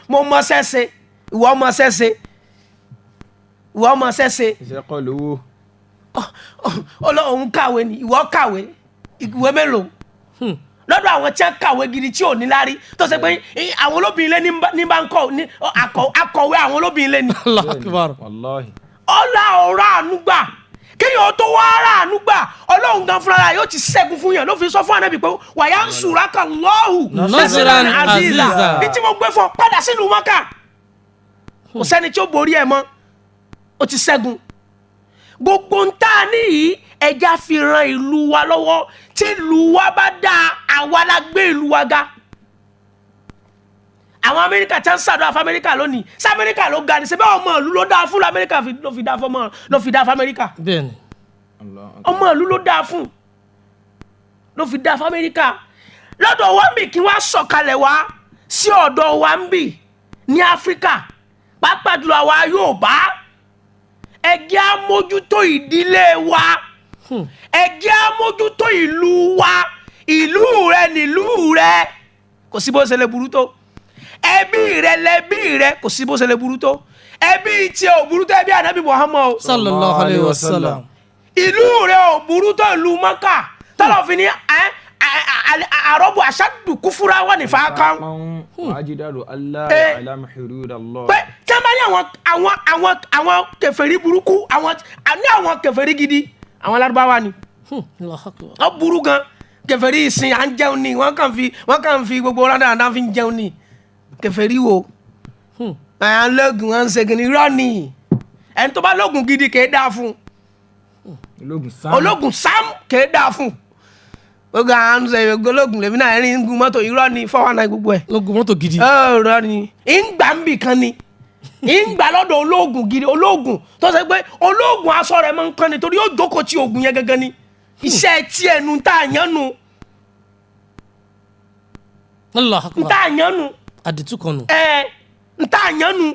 mo mọ sẹ́sẹ́, ìwọ mọ sẹ́sẹ́, ìwọ mọ sẹ́sẹ́. Iṣẹ́ kọ́ lówó. Ọlọ́run kàwé ni, ìwọ kàwé ìwé mélòó lọ́dọ̀ àwọn tí wọ́n kàwé gidi tí ò ní lárí, tó ṣe pé àwọn olóbìnrin lé ní bá ń kọ́ ní akọ̀wé àwọn olóbìnrin lé ní. Allahu akbar. Wallahi. Ọlá ọ̀rọ̀ àánú gbà, kéèyàn tó wá ara àánú gbà, Ọlọ́run gan. Ọlọ́run gan fúnra yóò ti ṣẹ́gun fún yàn ló fi sọ fún Ànábì pé wàyà ń sùràkà lọ́hù Nasran aziza. Ní tí mo gbé fún ọ, padà sínú Mọ́kà, kò sẹ́ni tí ó borí ẹ mọ́, ó ti ṣẹ́gun. Gbogbo ń tá a níyì, ẹja fi ran ìlú wa lọ́wọ́. Tí ìlú wa bá dáa, àwa la gbé ìlú wa ga. Àwọn Amẹ́ríkà tí wọ́n ń ṣàdúrà fún Amẹ́ríkà lónìí, sí Amẹ́ríkà ló ga ni? Ṣe bẹ́ẹ̀ ọmọ ìlú ló dáa fún Amẹ́ríkà ló fi dáa fún ọmọ, ló fi dáa fún Amẹ́ríkà? Bẹ́ẹ̀ni. Allahu akbar. Ọmọ ìlú ló dáa fún, ló fi dáa fún Amẹ́ríkà. Lọ́dọ̀ wa ń bì, kí wọ́n á sọ̀kalẹ̀ wá sí ọ̀dọ̀ wa ń bì ní Áfíríkà, pàápàá jùlọ àwa Yorùbá, ẹ jẹ́ á mójútó ìdílé wa, ẹ jẹ́ á mójútó ìlú wa. Ìlú rẹ nílùú rẹ, kò sí bó ṣe lè burú tó. Ẹbí rẹ lẹbí rẹ, kò sí bó ṣe lè burú tó. Ẹbí tí ò burú tó ẹbí Ànábì Muhammad o. Sallallahu alayhi wa sallam. Ìlú rẹ ò burú tó ìlú Mọ́kà tọ́lọ̀ fi ní àrọ́bù aṣáàdù kúfúrá wà ní fàákàn. Wàjídàrú Allah ya'lamu hudud Allah. Pé tí wọ́n bá ní àwọn kèfèrí burúkú, àwọn ní àwọn kèfèrí gidi, àwọn Lárúbáwá ni. Allahu akbar. Wọ́n burú gan. Kèfèrí ìsìn à ń jẹun ni, wọ́n kàn fi gbogbo rádàrádà fi ń jẹun ni. Kèfèrí wo à ń lóògùn, wọn ń ṣègùn ní irọ́ ni. Ẹni tó bá lóògùn gidi kì í dáa fún un. Ológun sáà. Ológun sam kì í dáa fún gbogbo àwọn ṣe ológun lèmi náà rí ń gun mọ́tò, irọ́ ni, 419 gbogbo ẹ̀. Lógun mọ́tò gidi. Irọ́ ni, ìgbà ń bì kan ni ìgbà lọ́dọ̀ ológun gidi, ológun tó ṣe pé ológun aṣọ rẹ̀ máa ń kán ni, torí yóò jókòó tí oògùn yẹn gangan ni iṣẹ́ tí ẹnu tá a yán nu. Allahu akbar. Tá a yán nu. Àdìtú kan nù. Ẹ n tá a yán nu,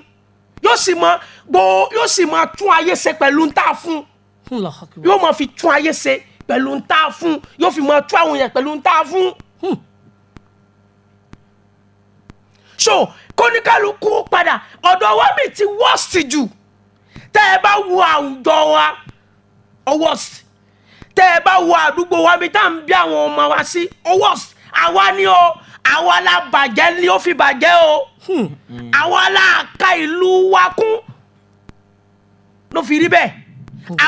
yóò sì mọ gbó, yóò sì máa tún ayé ṣe pẹ̀lú n tá a fún. Allahu akbar. Yóò máa fi tún ayé ṣe pẹ̀lú n tá a fún, yóò fi máa tún àwọn èèyàn pẹ̀lú n tá a fún. So kóníkálukú padà ọ̀dọ̀ wa mi ti worst jù. Tẹ́ ẹ bá wo àwùjọ wa, ọ worst. Tẹ́ ẹ bá wo àdúgbò wa mi tá à ń bí àwọn ọmọ wa sí, ọ worst. Àwa ni o, àwa la bàjẹ́ ni ó fi bàjẹ́ o. Àwa la ka ìlú wa kún ló fi rí bẹ́ẹ̀.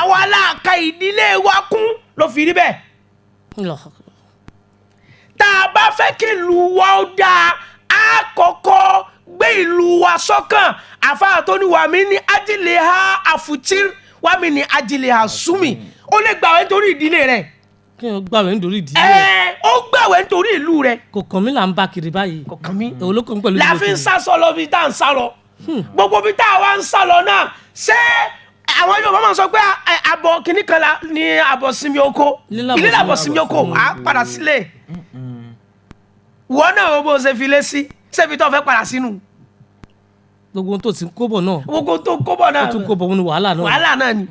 Àwa la ka ìdílé wa kún ló fi rí bẹ́ẹ̀. Allahu akbar. Tá a bá fẹ́ kí ìlú wa ó dáa, á kọ́kọ́ gbé ìlú wa sọ́kàn. Àfáà tó ní wàmí ní ajílẹ̀ ha àfùtír, wàmí ní ajílẹ̀ ha súnmi, ó lè gbàwé nítorí ìdílé rẹ̀. Kí n gbàwé nítorí ìdílé rẹ̀. Ẹ ó gbàwé nítorí ìlú rẹ̀. Kò kàn mí là ń bá kiri báyìí. Kò kàn mí. Èwo ló kàn mí pẹ̀lú La ìdílé fi ń tèmi? sá sọ lọ bí tá à ń sá lọ, gbogbo bí tá a wá ń sá lọ náà, ṣé àwọn Yorùbá máa ń sọ pé àbọ̀ kìnnì kan ní àbọ̀ sinmi oko. Ilé làbọ̀ Ilé làbọ̀ sinmi sinmi oko, à á padà sílé. Wọ́n náà, bó ṣe fi lé sí ṣébi tó fẹ́ padà sínú. Gbogbo ohun tó ti ń kó bọ̀ náà. Gbogbo tó kó bọ̀ náà. Ó tún kó bọ̀ nínú wàhálà náà. Wàhálà náà ni.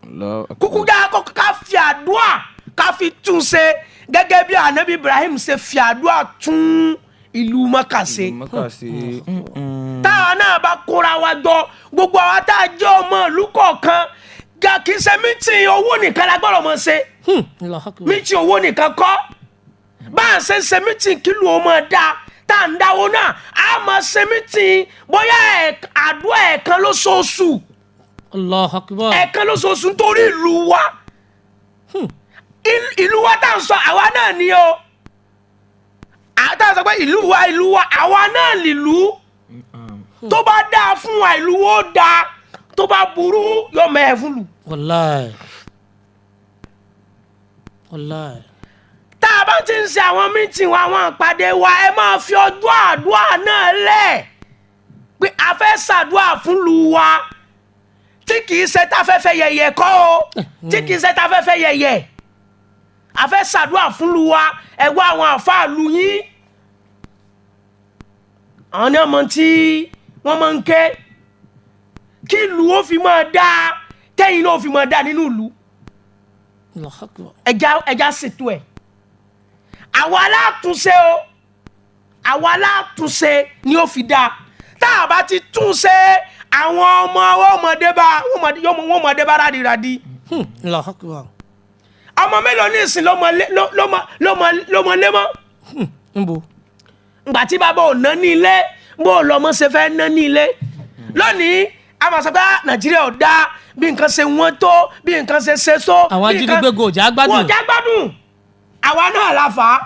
Allahu akbar. Kúkú dá kó ká fi àdúà ká fi tún ṣe, gẹ́gẹ́ bí Anabi Ibrahim ṣe fi àdúà tún ìlú Mọ́kà ṣe. Mọ́kà sí. Táwa náà bá kóra wa jọ, gbogbo àwa tá a jẹ́ ọmọ ìlú kọ̀ọ̀kan ga, kì í ṣe meeting owó nìkan la gbọ́dọ̀ mọ̀ ṣe. Allahu akbar. Meeting owó nìkan kọ́. Bá a ṣe ń ṣe meeting kí lu ọmọ dá tá à ń dáwó náà, a máa ṣe meeting bóyá àdúrà ẹ̀ẹ̀kan lóṣooṣù. Allahu akbar. Ẹ̀ẹ̀kan lóṣooṣù nítorí ìlú wa. Ìlú wa tá à ń sọ, àwa náà ni o. Tá à ń sọ pé ìlú wa, ìlú wa, àwa náà lìlú. Tó bá dáa fún wa, ìlú wo dáa. Tó bá burú, yóò mẹ́ẹ̀ fún lù. Wàláì, wàláì. Tá a bá ti ń ṣe àwọn meeting wa, àwọn ìpàdé wa, ẹ máa fi ọjọ́ àdúrà náà lẹ̀ pé a fẹ́ ṣàdúrà fún lu wa, tí kì í ṣe táfẹ́fẹ́ yẹ̀yẹ̀ kọ́ o, tí kì í ṣe táfẹ́fẹ́ yẹ̀yẹ̀. A fẹ́ ṣàdúrà fún lu wa, ẹ wá àwọn àfáà lu yín, àwọn ní ọmọ tí wọ́n máa ń ké kí ìlú ó fi máa dáa, tẹ́yìn náà ó fi máa dáa nínú ìlú. Allahu akbar. Ẹja ṣètò ẹ. Àwa alátúnṣe o, àwa alátúnṣe ni ó fi dáa. Tá a bá ti túnṣe, àwọn ọmọ wọn ọmọdé bá wọn ọmọdé bá rádìrádì. Allahu akbar. Ọmọ mélòó ní ìsìn ló mọ lé mọ́? Nbo. Ngbà tí bàbá ò ná ní ilé, bó lọmọ ṣe fẹ́ ná ní ilé lónìí? A máa sọ pé, "Ah, Nàìjíríà ò dáa, bí nǹkan ṣe wọ́n tó, bí nǹkan ṣe ṣe tó." Àwọn bí nǹkan- ajínigbé go ò já gbádùn. Wọn ò já gbádùn, àwa náà la fà á.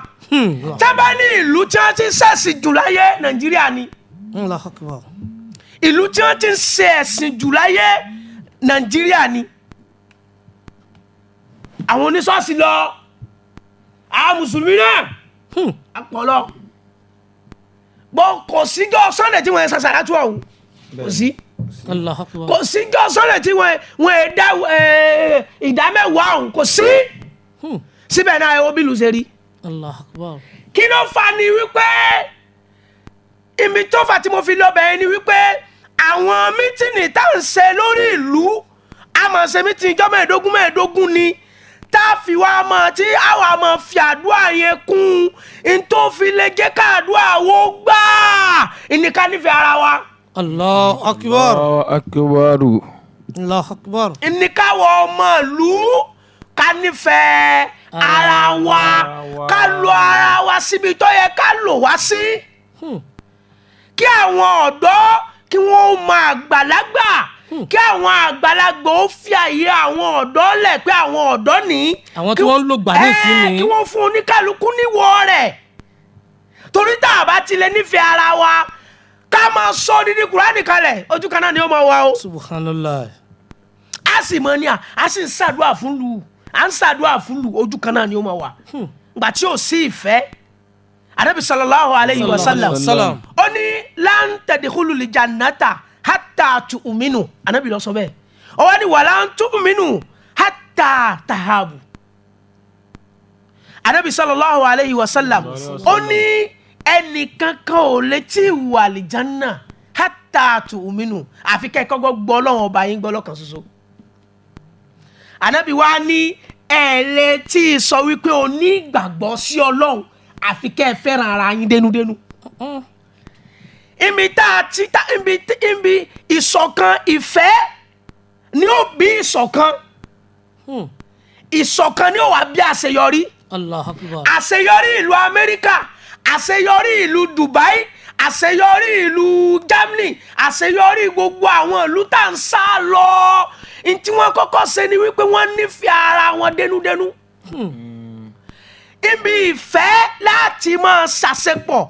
Tábà ní ìlú tí wọ́n ti ń ṣẹ̀sìn jù láyé, Nàìjíríà ni. Allahu Akbar. Ìlú tí wọ́n ti ń ṣe ẹ̀sìn jù láyé, Nàìjíríà ni. Àwọn oníṣọ́ọ̀ṣì lọ, àwọn mùsùlùmí náà àpọ̀lọ bọ́. Kò síjọ́ Sunday tí wọ́n yẹn ṣàṣàrà tó ọ̀hún, kò sí. Allahu Akbar. Kò síjọ́ Sunday tí wọ́n yẹn dá ìdá mẹ́wàá ọ̀hún, kò sí. Síbẹ̀ náà, ẹ wo bí ìlú ṣe rí. Allahu Akbar. Kí ló fà ní wípé ibi tó fà tí mo fi lọ bẹ̀rẹ̀ ni wípé àwọn meeting tá à ń ṣe lórí ìlú, a máa ṣe meeting ijọ́ 15 15 ni, tá a fi wá mọ̀ tí àwa máa fi àdúrà yẹn kún un, tó fi lè jẹ́ ká àdúrà wo gbà ìníká nífẹ̀ẹ́ ara wa. Allahu Akbar. Allahu akbar. Allahu Akbar. Ìníká wọ ọmọ ìlú ká nífẹ̀ẹ́ ara wa, ká lo ara wa síbi tó yẹ ká lò wá sí, kí àwọn ọ̀dọ́ kí wọ́n mọ àgbàlagbà, kí àwọn àgbàlagbà ó fi àyè àwọn ọ̀dọ́ lẹ̀ pé àwọn ọ̀dọ́ ní. Àwọn tí wọ́n ń lò gbà ní ìsinmi. Kí wọ́n fún oníkálukú níwọ̀ rẹ̀, torí tá a bá ti lè nífẹ̀ẹ́ ara wa, ká máa sọ dídí Kùránì kalẹ̀, ojú kan náà ni ó máa wà o. Subhanallah. A sì mọ ní a sì ń ṣàdúrà fún lu, à ń ṣàdúrà fún lu, ojú kan náà ni ó máa wà gbà tí ò sí ìfẹ́. Ànábì sallallahu alayhi wa sallam Sallam. ó ní lan tadkhulu jannata hatta tu'minu. Ànábì ló sọ bẹ́ẹ̀. Ó wá ní walan tu'minu hatta tahabu. Ànábì sallallahu alayhi wa sallam ó ní ẹnìkankan ò lè tí ì wọ àlìjánná hatta tu'minu, àfi kẹ́ ẹ kọ́kọ́ gbọ́ Ọlọ́run ọba yín gbọ́ lọ́kàn ṣoṣo. Ànábì wa ní ẹ lè tí ì sọ wípé o ní ìgbàgbọ́ sí Ọlọ́run, àfi kẹ́ ẹ fẹ́ràn ara yín dénúdénú. Ibi tá a ti tá ibi ìṣọ̀kan, ìfẹ́ ni ó bí ìṣọ̀kan, ìṣọ̀kan ni ó wà bí àṣeyọrí. Allahu Akbar. Àṣeyọrí ìlú Amẹ́ríkà, àṣeyọrí ìlú Dubai, àṣeyọrí ìlú Germany, àṣeyọrí gbogbo àwọn ìlú tá à ń sá lọ, n tí wọ́n kọ́kọ́ ṣe ni wípé wọ́n nífẹ̀ẹ́ ara wọn dénúdénú. Ibi ìfẹ́ láti máa ṣàṣepọ̀.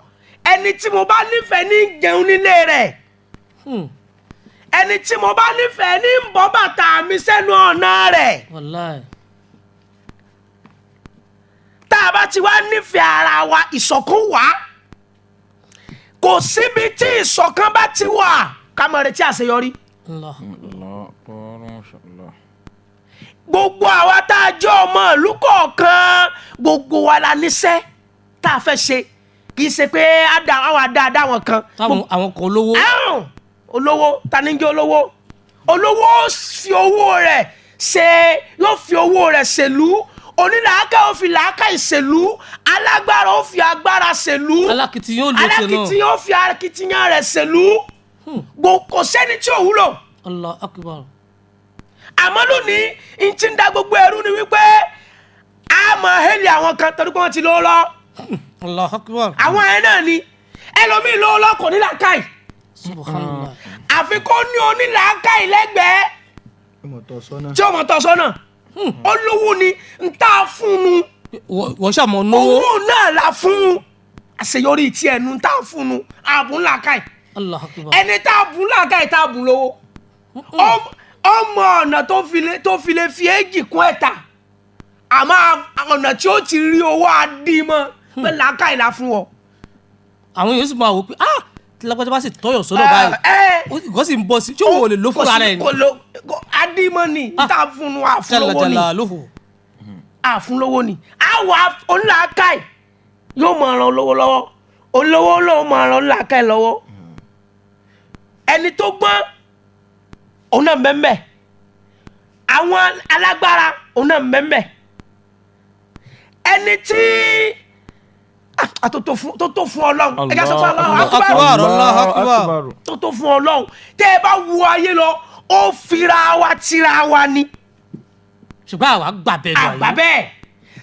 Ẹni tí mo bá nífẹ̀ẹ́ ní jẹun nílé rẹ̀, ẹni tí mo bá nífẹ̀ẹ́ ní ń bọ́ bàtà mi sẹ́nu ọ̀nà rẹ̀. Wallahi. Tá a bá ti wá nífẹ̀ẹ́ ara wa, ìṣọ̀kan wà. Kò síbi tí ìṣọ̀kan bá ti wà, ká máa retí àṣeyọrí. Allah. Allah akbar, masha Allah. Gbogbo àwa tá a jẹ́ ọmọ ìlú kọ̀ọ̀kan, gbogbo wa la níṣẹ́ tá a fẹ́ ṣe. Kì í ṣe pé àwọn àdáadáa wọn kan. Táwọn àwọn kan olówó. Àrùn olówó, ta ni ń jẹ́ olówó? Olówó fi owó rẹ̀ ṣe, yóò fi owó rẹ̀ ṣèlú. Onílàákà ó fi làákà ìṣèlú, alágbára ó fi agbára ṣèlú, Alákìtìyàn ó lò tiẹ̀ náà. alákìtìyàn ó fi akitiyan rẹ̀ ṣèlú. Kò sẹ́ni tí ò wúlò. Allah akbar. Àmọ́ lónìí, n ti ń da gbogbo ẹrú ni wípé a máa hẹ́lì àwọn kan torí pé wọ́n ti lówó lọ. Allah akbar. Àwọn ẹ̀ náà ni ẹlòmíì lówó lọ, kò ní làákàyè. Subhanallah. Àfi kó ní onílàákàyè lẹ́gbẹ̀ẹ́ Ìmọ̀ tọ́ sọ́nà. tí ó mọ̀ tọ́ sọ́nà. Olówó ni n tá a fún un. Wọ́n ṣàmọ̀ náwó. Owó náà la fún un, àṣeyọrí tiẹ̀ nu n tá a fún un, àbùn làákàyè. Allah akbar. Ẹni tá a bùn làákàyè, tá a bùn lówó, ọmọ ọ̀nà tó fi lè fi èjì kún ẹ̀ta, àmọ́ ọ̀nà tí ó ti rí owó adìmọ̀ pé làákàyè la fún ọ. Àwọn èèyàn sì máa wò pé, ah, tí lágbájá bá sì tọ́yọ̀ sọ́dọ̀ báyìí, ẹ ó sì ń bọ́ sí tí òun ò lè lò fúnra rẹ̀ ni. Kò lo adìmọ̀ ni n tá a fún un, àfúnlówó ni. Jalla jalaluhu. Àfúnlówó ni àwa onílàákàyè yóò máa ran olówó lọ́wọ́, olówó ló máa ran onílàákàyè lọ́wọ́. Ẹni tó gbọ́n, òun náà mẹ́mẹ́. Àwọn alágbára, òun náà mẹ́mẹ́. Ẹni tí tó tó fún Ọlọ́run, ẹ jẹ́ sọ fún Allahu Akbar. Akbar. Allahu akbar. Tó tó fún Ọlọ́run. Tẹ́ ẹ bá wo ayé lọ, ó fira wa tira wa ni. Ṣùgbọ́n àwa gbà bẹ́ẹ̀ lọ. Àgbà bẹ́ẹ̀.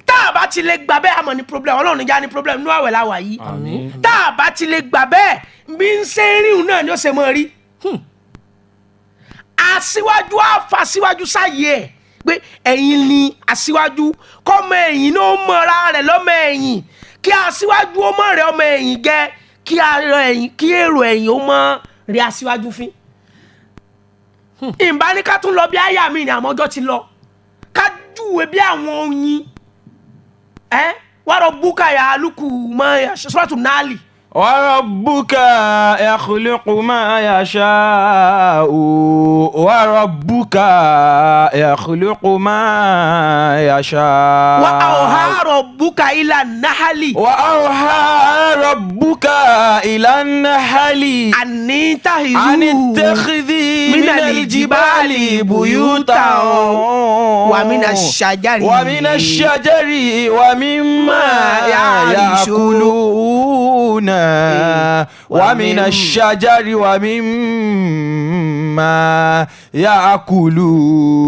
Tá a bá ti lè gbà bẹ́ẹ̀, àmọ́ ní problem. Ọlọ́run níjà ní problem nínú àwẹ̀ láwà yìí. Àmín. Tá a bá ti lè gbà bẹ́ẹ̀, bí ń ṣe ń ríhun náà ni ó ṣe mọ́ rí. Aṣíwájú á fa síwájú sáyé ẹ̀ pé ẹ̀yin ni aṣíwájú, kọ́mọ ẹ̀yìn ló mọra rẹ̀ lọ́mọ ẹ̀yìn, kí aṣíwájú ó mọ̀ rẹ̀ ọmọ ẹ̀yìn gẹ́, kí ara ẹ̀yìn, kí èrò ẹ̀yìn ó mọ̀ rí aṣíwájú fín. Ìbá ní ká tún lọ bí àyà mi ní, àmọ́ ọjọ́ ti lọ. Ká júwe bí àwọn oyin ẹ wàrọ̀ búkà yà á lùkù mọ́ sọ́ọ̀tù náàlì. وربك يخلق ما يشاء وربك يخلق ما يشاء. Wa awha rabbuka ila nahali. وأوحى ربك إلى النحل Àní tahizu أن اتخذي من الجبال بيوتا ومن الشجر ومن الشجر ومما يأكلون ومن الشجر ومما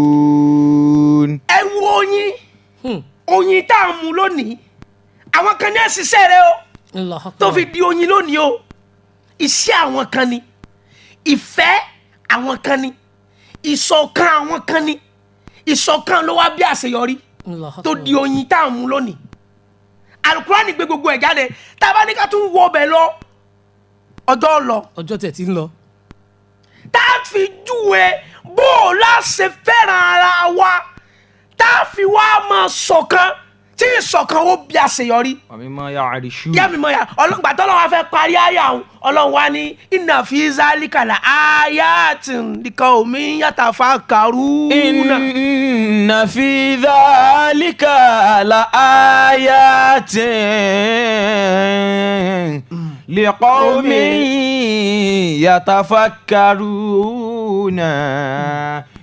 يأكلون. Ẹ wo oyin, oyin tá a mú lónìí, àwọn kan ní ẹ̀sìnṣẹ́ rẹ o Allahu Akbar. tó fi di oyin lónìí o. Iṣẹ́ àwọn kan ni, ìfẹ́ àwọn kan ni, ìṣọ̀kan àwọn kan ni. Ìṣọ̀kan ló wá bí àṣeyọrí Allahu tó Akbar. di oyin tá a mú lónìí. Alukurani gbé gbogbo ẹ̀ jáde. Tá a bá ní ká tún wọ ọbẹ̀ lọ, ọjọ́ lọ. Ọjọ́ tẹ̀ ti ń lọ. Tá a fi júwe bó o láṣẹ fẹ́ràn ara wa, tá a fi wá máa ṣọ̀kan, tí ìṣọ̀kan ó bí àṣeyọrí. ومما يعرشون. Yá mi mọ̀ yá ọlọ́gbà tó lọ́wọ́ fẹ́ parí àyà òun, Ọlọ́run wa ní inna fi zalika la ayatin liqaumin yatafakkaruna. إن في ذلك لآيات لقوم يتفكرون.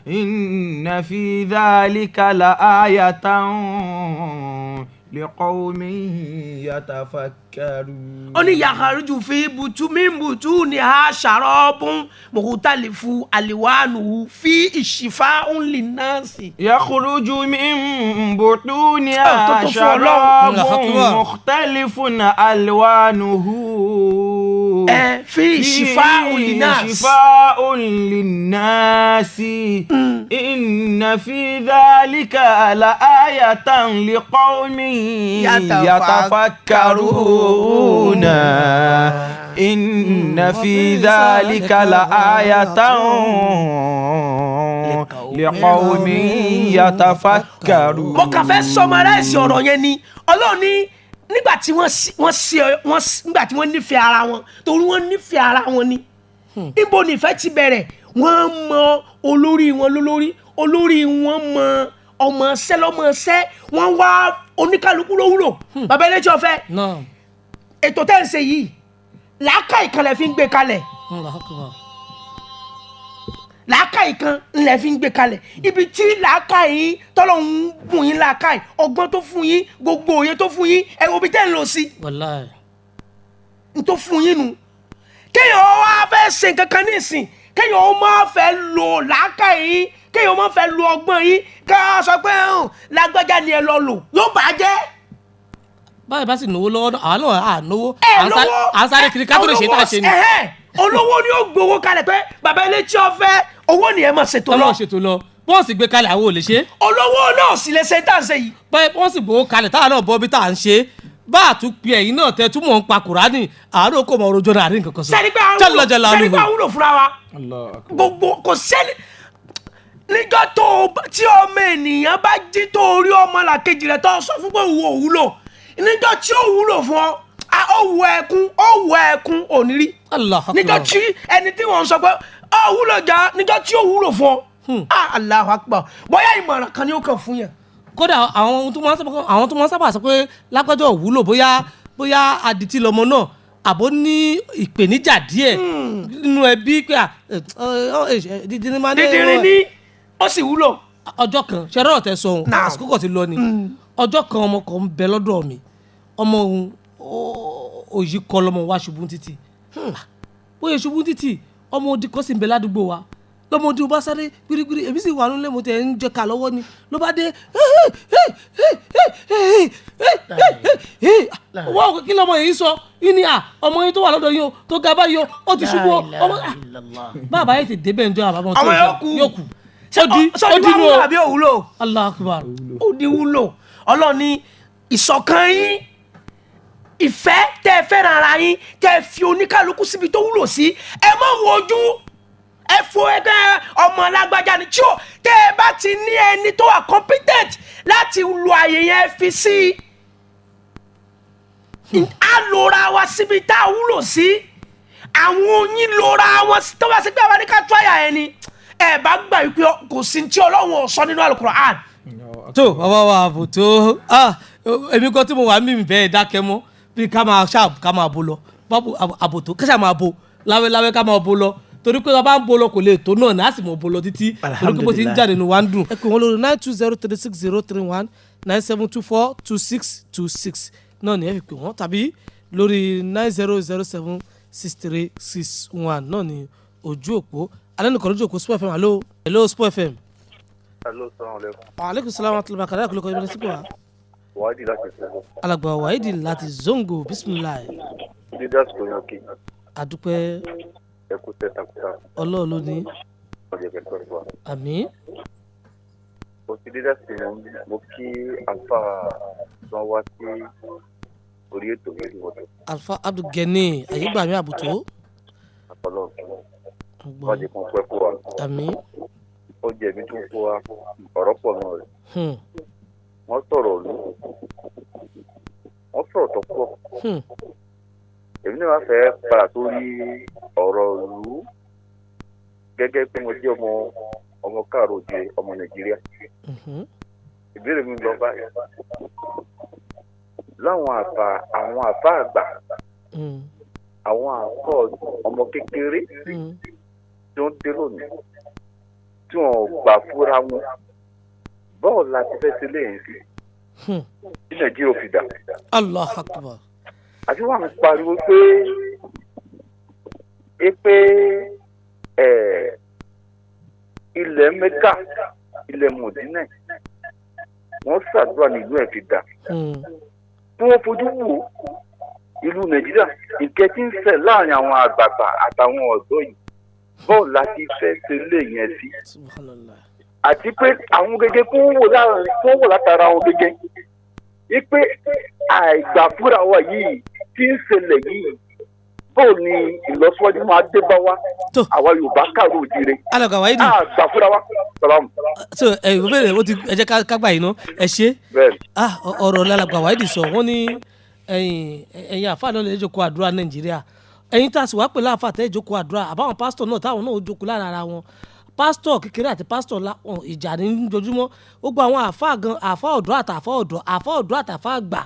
إن في ذلك لآية لقوم يتفكرون. Ó ní yakhruju fi butu min butuniha sharabun mukhtalifu alwanuhu fi shifa'un linnasi. يخرج من بطونها tó tó fún Ọlọ́run. شراب الله أكبر. مختلف ألوانه Ẹ fi shifa'un linnas. شفاء للناس. إن في ذلك لآية لقوم يتفكرون. إن في ذلك لآية لقوم يتفكرون. Mo kàn fẹ́ summarize ọ̀rọ̀ yẹn ni. Ọlọ́run ní nígbà tí wọ́n sí wọ́n sí wọ́n nígbà tí wọ́n nífẹ̀ẹ́ ara wọn, torí wọ́n nífẹ̀ẹ́ ara wọn ni. Níbo nífẹ̀ẹ́ ti bẹ̀rẹ̀? Wọ́n mọ olórí wọn lólórí, olórí wọn mọ ọmọọṣẹ́ lọ́mọọṣẹ́, wọ́n wá oníkálukú ló wúlò. Bàbá ilé tí wọ́n fẹ́ Náà. ètò tẹ́ ń ṣe yìí, làákàyè kan lẹ fi ń gbé kalẹ̀. Allahu Akbar. Làákàyè kan ńlẹ̀ fi ń gbé kalẹ̀. Ibi tí làákàyè yín tọ́lọ̀ ń bùn yín, làákàyè ọgbọ́n tó fún yín, gbogbo òye tó fún yín, ẹ wo ibi tẹ́ ń lò sí. Wallahi. N tó fún yín nu. Kéèyàn wá fẹ́ ṣe nǹkan kan nísìn, kéèyàn ó máa fẹ́ lo làákàyè yín, kéèyàn ó máa fẹ́ lo ọgbọ́n yín, ká sọ pé hàn lágbájá ni ẹ lọ lò, yóò bàjẹ́. Báyìí bá sì náwó lọ́wọ́ náà, àwa náà à náwó. Ẹ À ń lówó à ń sáré kiri ká tó lè ṣe tá a ṣe ni. Ẹhẹ́n, olówó ni ó gbowó kalẹ̀ pé bàbá ilé tí ó fẹ́ owó ni ẹ máa ṣètò lọ. Tọ́lọ́ ṣètò lọ, bọ́ọ̀ sì gbé kalẹ̀, àwọn ò lè ṣe é. Olówó náà sì lè ṣe tá à ń ṣe yìí. Báyìí wọ́n sì gbowó kalẹ̀, táwa náà bọ́ bí tá à ń ṣe é, bá a tún pe ẹ̀yin náà tẹ́ túmọ̀ ń pa Kùránì, àárò kò mọ orojọ́ náà àrí nǹkan kan sọ. Sẹ́ni pé à ń Jalla wúlò, jalaluhu. sẹ́ni pé à ń wúlò fúnra wa. Allah akbar. Gbogbo kò sẹ́ni níjọ́ tó tí ọmọ ènìyàn bá jí tó rí ọmọ làkejì rẹ̀ tó sọ fún pé òun ò wúlò, níjọ́ tí ó wúlò fún ọ, ó wù ẹkún, ó wù ẹkún òní rí. Allah akbar. Níjọ́ tí ẹni tí wọ́n sọ pé ó wúlò já, níjọ́ tí ó wúlò fún ọ, Allahu akbar, bóyá ìmọ̀ràn kan ni ó kàn fún yẹn. Kódà àwọn tó máa ń sábà sọ pé lágbájá ò wúlò, bóyá adití lọmọ náà, àbó ní ìpèníjà díẹ̀ nínú ẹbí pé à, ẹ, ẹ, ẹ, dídìrín máa ń Dídìrín ní ó sì wúlò. Ọjọ́ kan ṣe rọ́ọ̀ tẹ sọ ohun Now. àsìkò kan ti lọ ni. Ọjọ́ kan, ọmọ kan ń bẹ lọ́dọ̀ mi, ọmọ òun òyì kọ lọmọ wa ṣubú títì. Bóyá ṣubú títì, ọmọ odi kan sì ń bẹ ládùúgbò wa. Lọmọ odi bá sáré gbirigbiri, èmi sì wà nílé, mo tẹ̀ ń jẹ ká lọ́wọ́ ni, ló bá dé. Wọ́n ò kí lọ́mọ yìí sọ yìí ni à ọmọ yìí tó wà lọ́dọ̀ yìí o, tó ga báyìí o, ó ti ṣubú o. La Ọmọ ilaha illallah. bàbá yìí ti débẹ̀ njọ́ àbámọ̀ tó Ọmọ sọ, yóò kú. Yóò kú. Ó di Sọ ó di di wá inú wúlò o. àbí òwúlò? Allahu Akbar. Ó di wúlò. Ọlọ́run ní ìṣọ̀kan yín, ìfẹ́ tẹ́ ẹ fẹ́ràn ara yín, tẹ́ ẹ fi oníkálukú síbi tó wúlò sí. Ẹ má wo ojú ẹ fo ẹgbẹ́ ọmọ alágbájá ni tí ó tẹ́ ẹ bá ti ní ẹni tó wà competent láti lo àyè yẹn fi sí i. A lora wa síbi tá a wúlò sí. Àwọn oyin lora wọn sí tó bá sí pé àwọn ní ká tó àyà ẹni ẹ bá gbà wípé kò sí tí Ọlọ́run ò sọ nínú Al-Qur'an. Tó bàbá wa ààbò tó, ah, èmi kan tí mo wà mímì bẹ́ẹ̀ dákẹ́ mọ́ bí ká máa ṣáà ká máa bo lọ báwo àbò tó kẹ́sà máa bo láwẹ́láwẹ́ ká máa bo lọ, torí pé bàbá ń bo lọ kò lè tó náà ní a sì mọ̀ bo lọ títí, torí pé bó ti ń jáde ní wa ń dùn. Ẹ pè wọ́n lórí 92036031, 97242626 náà ni ẹ fi pè wọ́n, tàbí lórí 90076361 náà ni ojú òpó alẹ́ nìkan lójú òpó Sport FM. Hello, hello, Sport FM. Hello, salaam alaikum. Aleykum salaam wa rahmatullahi wa barakatuh. Kọ́ ibẹ̀ sípò wa. Wádìí láti Zongo. Alàgbà Wahidi láti Zongo, bisimilayi. Leaders kò yan kí. Àdúpẹ́. Ẹ kú tẹ́ takuta. Ọlọ́run ló ní. Ọjọ́ ìbẹ̀rẹ̀ pẹ̀lú wa. Àmín. Mo ti leaders kò yan, mo kí alfa tí wọ́n wá sí orí ètò yìí lọ́dọ̀. Alfa Abdulgani Ayégbàmí Àbùtó. Ọlọ́run. Wọ́n jẹ́ kó pẹ́ fún wa. Àmín. Ó jẹ́ mi tó fún wa ọ̀rọ̀ pọ̀ náà rẹ̀. Wọ́n sọ̀rọ̀ òlu. Wọ́n sọ̀rọ̀ tó pọ̀. Èmi náà wá fẹ́ padà sórí ọ̀rọ̀ ìlú gẹ́gẹ́ bí mo jẹ́ ọmọ káàró òjìrè, ọmọ Nàìjíríà. Ìbéèrè mi lọ báyìí láwọn àfà, àwọn àfà àgbà, àwọn àfọ ọmọ kékeré tí wọ́n dé lónìí tí wọ́n gbà fúra wọn, bọ́ọ̀ la ti fẹ́ ṣe léyìn sí tí Nàìjíríà ò fi dà? Allah akbar. Àti wọn ń pariwo pé é pé ẹ ilẹ̀ Mẹ́kà, ilẹ̀ Mọ̀dínà, wọ́n ṣàdúrà nílùú ẹ̀ fi dà. Tí wọ́n fojú wò ìlú Nàìjíríà, ìkẹ́ tí ń ṣẹ̀ láàrin àwọn àgbààgbà àtàwọn ọ̀dọ́ yìí, bọ́ọ̀ la ti fẹ́ ṣe lé yẹn sí? Subhanallah. Àti pé àwọn gẹ́gẹ́ kó wò látara àwọn gẹ́gẹ́ wípé àìgbàfúra wa yìí tí ń ṣẹlẹ̀ yìí, bóò ni ìlọsíwájú máa dé bá wa? Tó. Àwa Yorùbá kàró òjìrè Alàgbà Wahidi. Àgbàfúra wa sàlámù. So ẹ ìbéèrè ó ti ẹ jẹ́ ká gbà yín ná, ẹ ṣe. Bẹ́ẹ̀. Ah, ọ̀rọ̀ lálàgbà Wahidi sọ. Wọ́n ní ẹ̀yin ẹ̀yin àfáà náà lè jókòó àdúrà Nàìjíríà. Ẹ̀yin tá a sì wá pẹ̀lú àfáà tẹ́ jókòó àdúrà, àbáwọn pásítọ̀ náà táwọn náà ó jókòó lára ara wọn, pásítọ̀ kékeré àti pásítọ̀ ńlá wọn, ìjà ní jojúmọ́. Ó gba àwọn àfáà gan, àfáà ọ̀dọ́ àtàfáà ọ̀dọ́, àfáà ọ̀dọ́ àtàfáà àgbà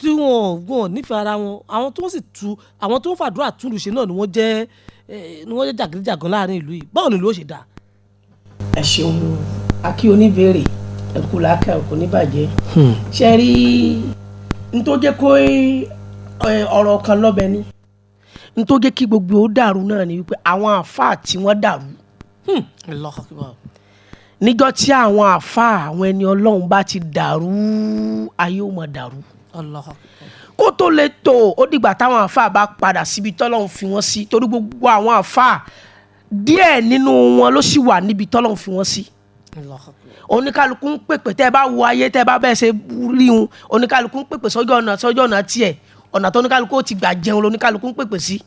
tí wọn nífẹ̀ẹ́ ara wọn. Àwọn tó ń sì tu àwọn tó ń fàdúrà túlù ṣe náà ni wọ́n jẹ́ ni wọ́n jẹ́ jàgídíjàgan láàrin ìlú yìí. Báwo ni ìlú ó ṣe dáa? Ẹ ṣeun, akí oníbèrè, ẹkú làákà kò ní bàjẹ́. Ṣe rí n tó jẹ́ kó ọ̀rọ̀ kan lọ́bẹ̀ ni n tó jẹ́ kí gbogbo ó dàrú náà ni wípé àwọn àáfàá tí wọ́n dàrú. Allahu Akbar. Níjọ́ tí àwọn àáfàá, àwọn ẹni Ọlọ́run bá ti dàrú, ayé ó máa dàrú. Allahu Akbar. Kó tó lè tó, ó dìgbà táwọn àáfàá bá padà síbi tọ́lọ́run fi wọ́n sí, torí gbogbo àwọn àáfàá, díẹ̀ nínú wọn ló sì wà níbi tọ́lọ́run fi wọ́n sí. Allahu Akbar. Oníkálukú ń pèpè. Tẹ́ ẹ bá wo ayé, tẹ́ ẹ bá bẹ́ẹ̀ ṣe rí un, oníkálukú ń pèpè sọ́jọ́ ọ̀nà tiẹ̀, ọ̀nà tó oníkálukú ó ti gbà jẹun lóníkálukú ń pèpè sí.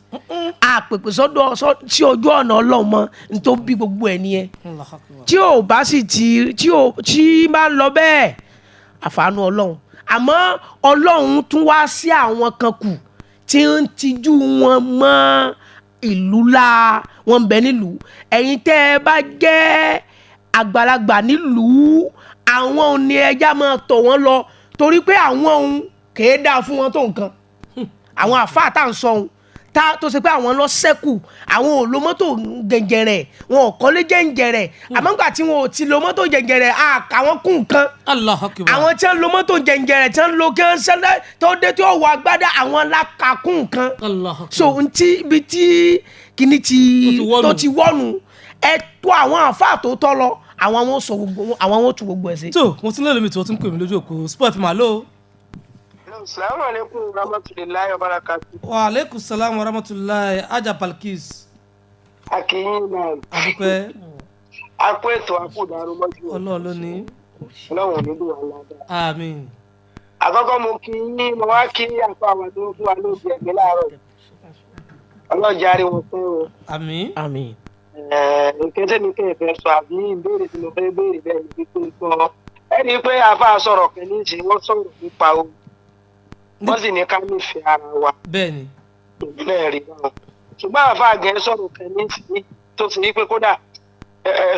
A pèpè sọ́dọ̀ sí ojú ọ̀nà Ọlọ́run mọ́ ní tó bí gbogbo ẹ̀ nìyẹn. Allahu Akbar. Tí ò bá sì ti tí ò tí bá ń lọ bẹ́ẹ̀, àfààní Ọlọ́run. Àmọ́ Ọlọ́run tún wá sí àwọn kan kù tí ń tijú wọn mọ́ ìlú la wọn ń bẹ nílùú. Ẹ̀yin tẹ́ ẹ bá jẹ́ àgbàlagbà nílùú, àwọn òun ni ẹja máa tọ̀ wọ́n lọ, torí pé àwọn òun kèé dáa fún wọn tó nǹkan. Àwọn àfáà tá à ń sọ ohun tá tó ṣe pé àwọn lọ sẹ́kù, àwọn ò lo mọ́tò gẹ̀ǹgẹ̀rẹ̀, wọn ò kọ́lé gẹ̀ǹgẹ̀rẹ̀. Àmọ́ nígbà tí wọn ò ti lo mọ́tò gẹ̀ǹgẹ̀rẹ̀, àwọn kún nǹkan. Allahu Akbar. Àwọn tí wọ́n lo mọ́tò gẹ̀ǹgẹ̀rẹ̀, tí wọ́n lo kí wọ́n ṣẹlẹ̀ tó dé tí wọ́n wọ agbádá, àwọn lákàkún nǹkan. Allahu Akbar. So ntí ibi tí kíní ti Tó ti wọ́nu. Tó ti wọ́nu, ẹ tó àwọn àfáà tó tọ́ lọ, àwọn wọn sọ gbogbo, àwọn wọn tún gbogbo ẹ̀ sí. Tó mo tún lè lómi tí wọ́n tún pè mí lójú òkú Sport FM. Àlọ́. Assalamu alaikum warahmatullahi wabarakatuh. Wa aleykum salaam wa rahmatulahi Aja Balkis. Akínyìn náà. Adúpẹ́. Akó ètò akúdàrú mọ́jú. Ọlọ́run ló ní. Ọlọ́run ò ní dùn wá ládàá. Àmín. Àkọ́kọ́ mo kí yín, mo wá kí àpá àwọn tó ń fún wa lóúnjẹ ẹ̀mí láàárọ̀. Ọlọ́run jẹ́ àrí wọn pé o. Àmín. Àmín. Nǹkan tẹ́mi kẹ́ ẹ̀ fẹ́ sọ àbí ìbéèrè tí mo fẹ́ béèrè bẹ́ẹ̀ ni pípé sọ. Ẹ rí i pé àfa sọ̀rọ̀ kan ní ìsìn, wọ́n sọ̀rọ̀ nípa o. Wọ́n sì ní ká nífẹ̀ẹ́ ara wa. Bẹ́ẹ̀ni. Èmi náà rí báwọn. Ṣùgbọ́n àfa àgẹ́ sọ̀rọ̀ kan ní ìsìn tó ti rí pé kódà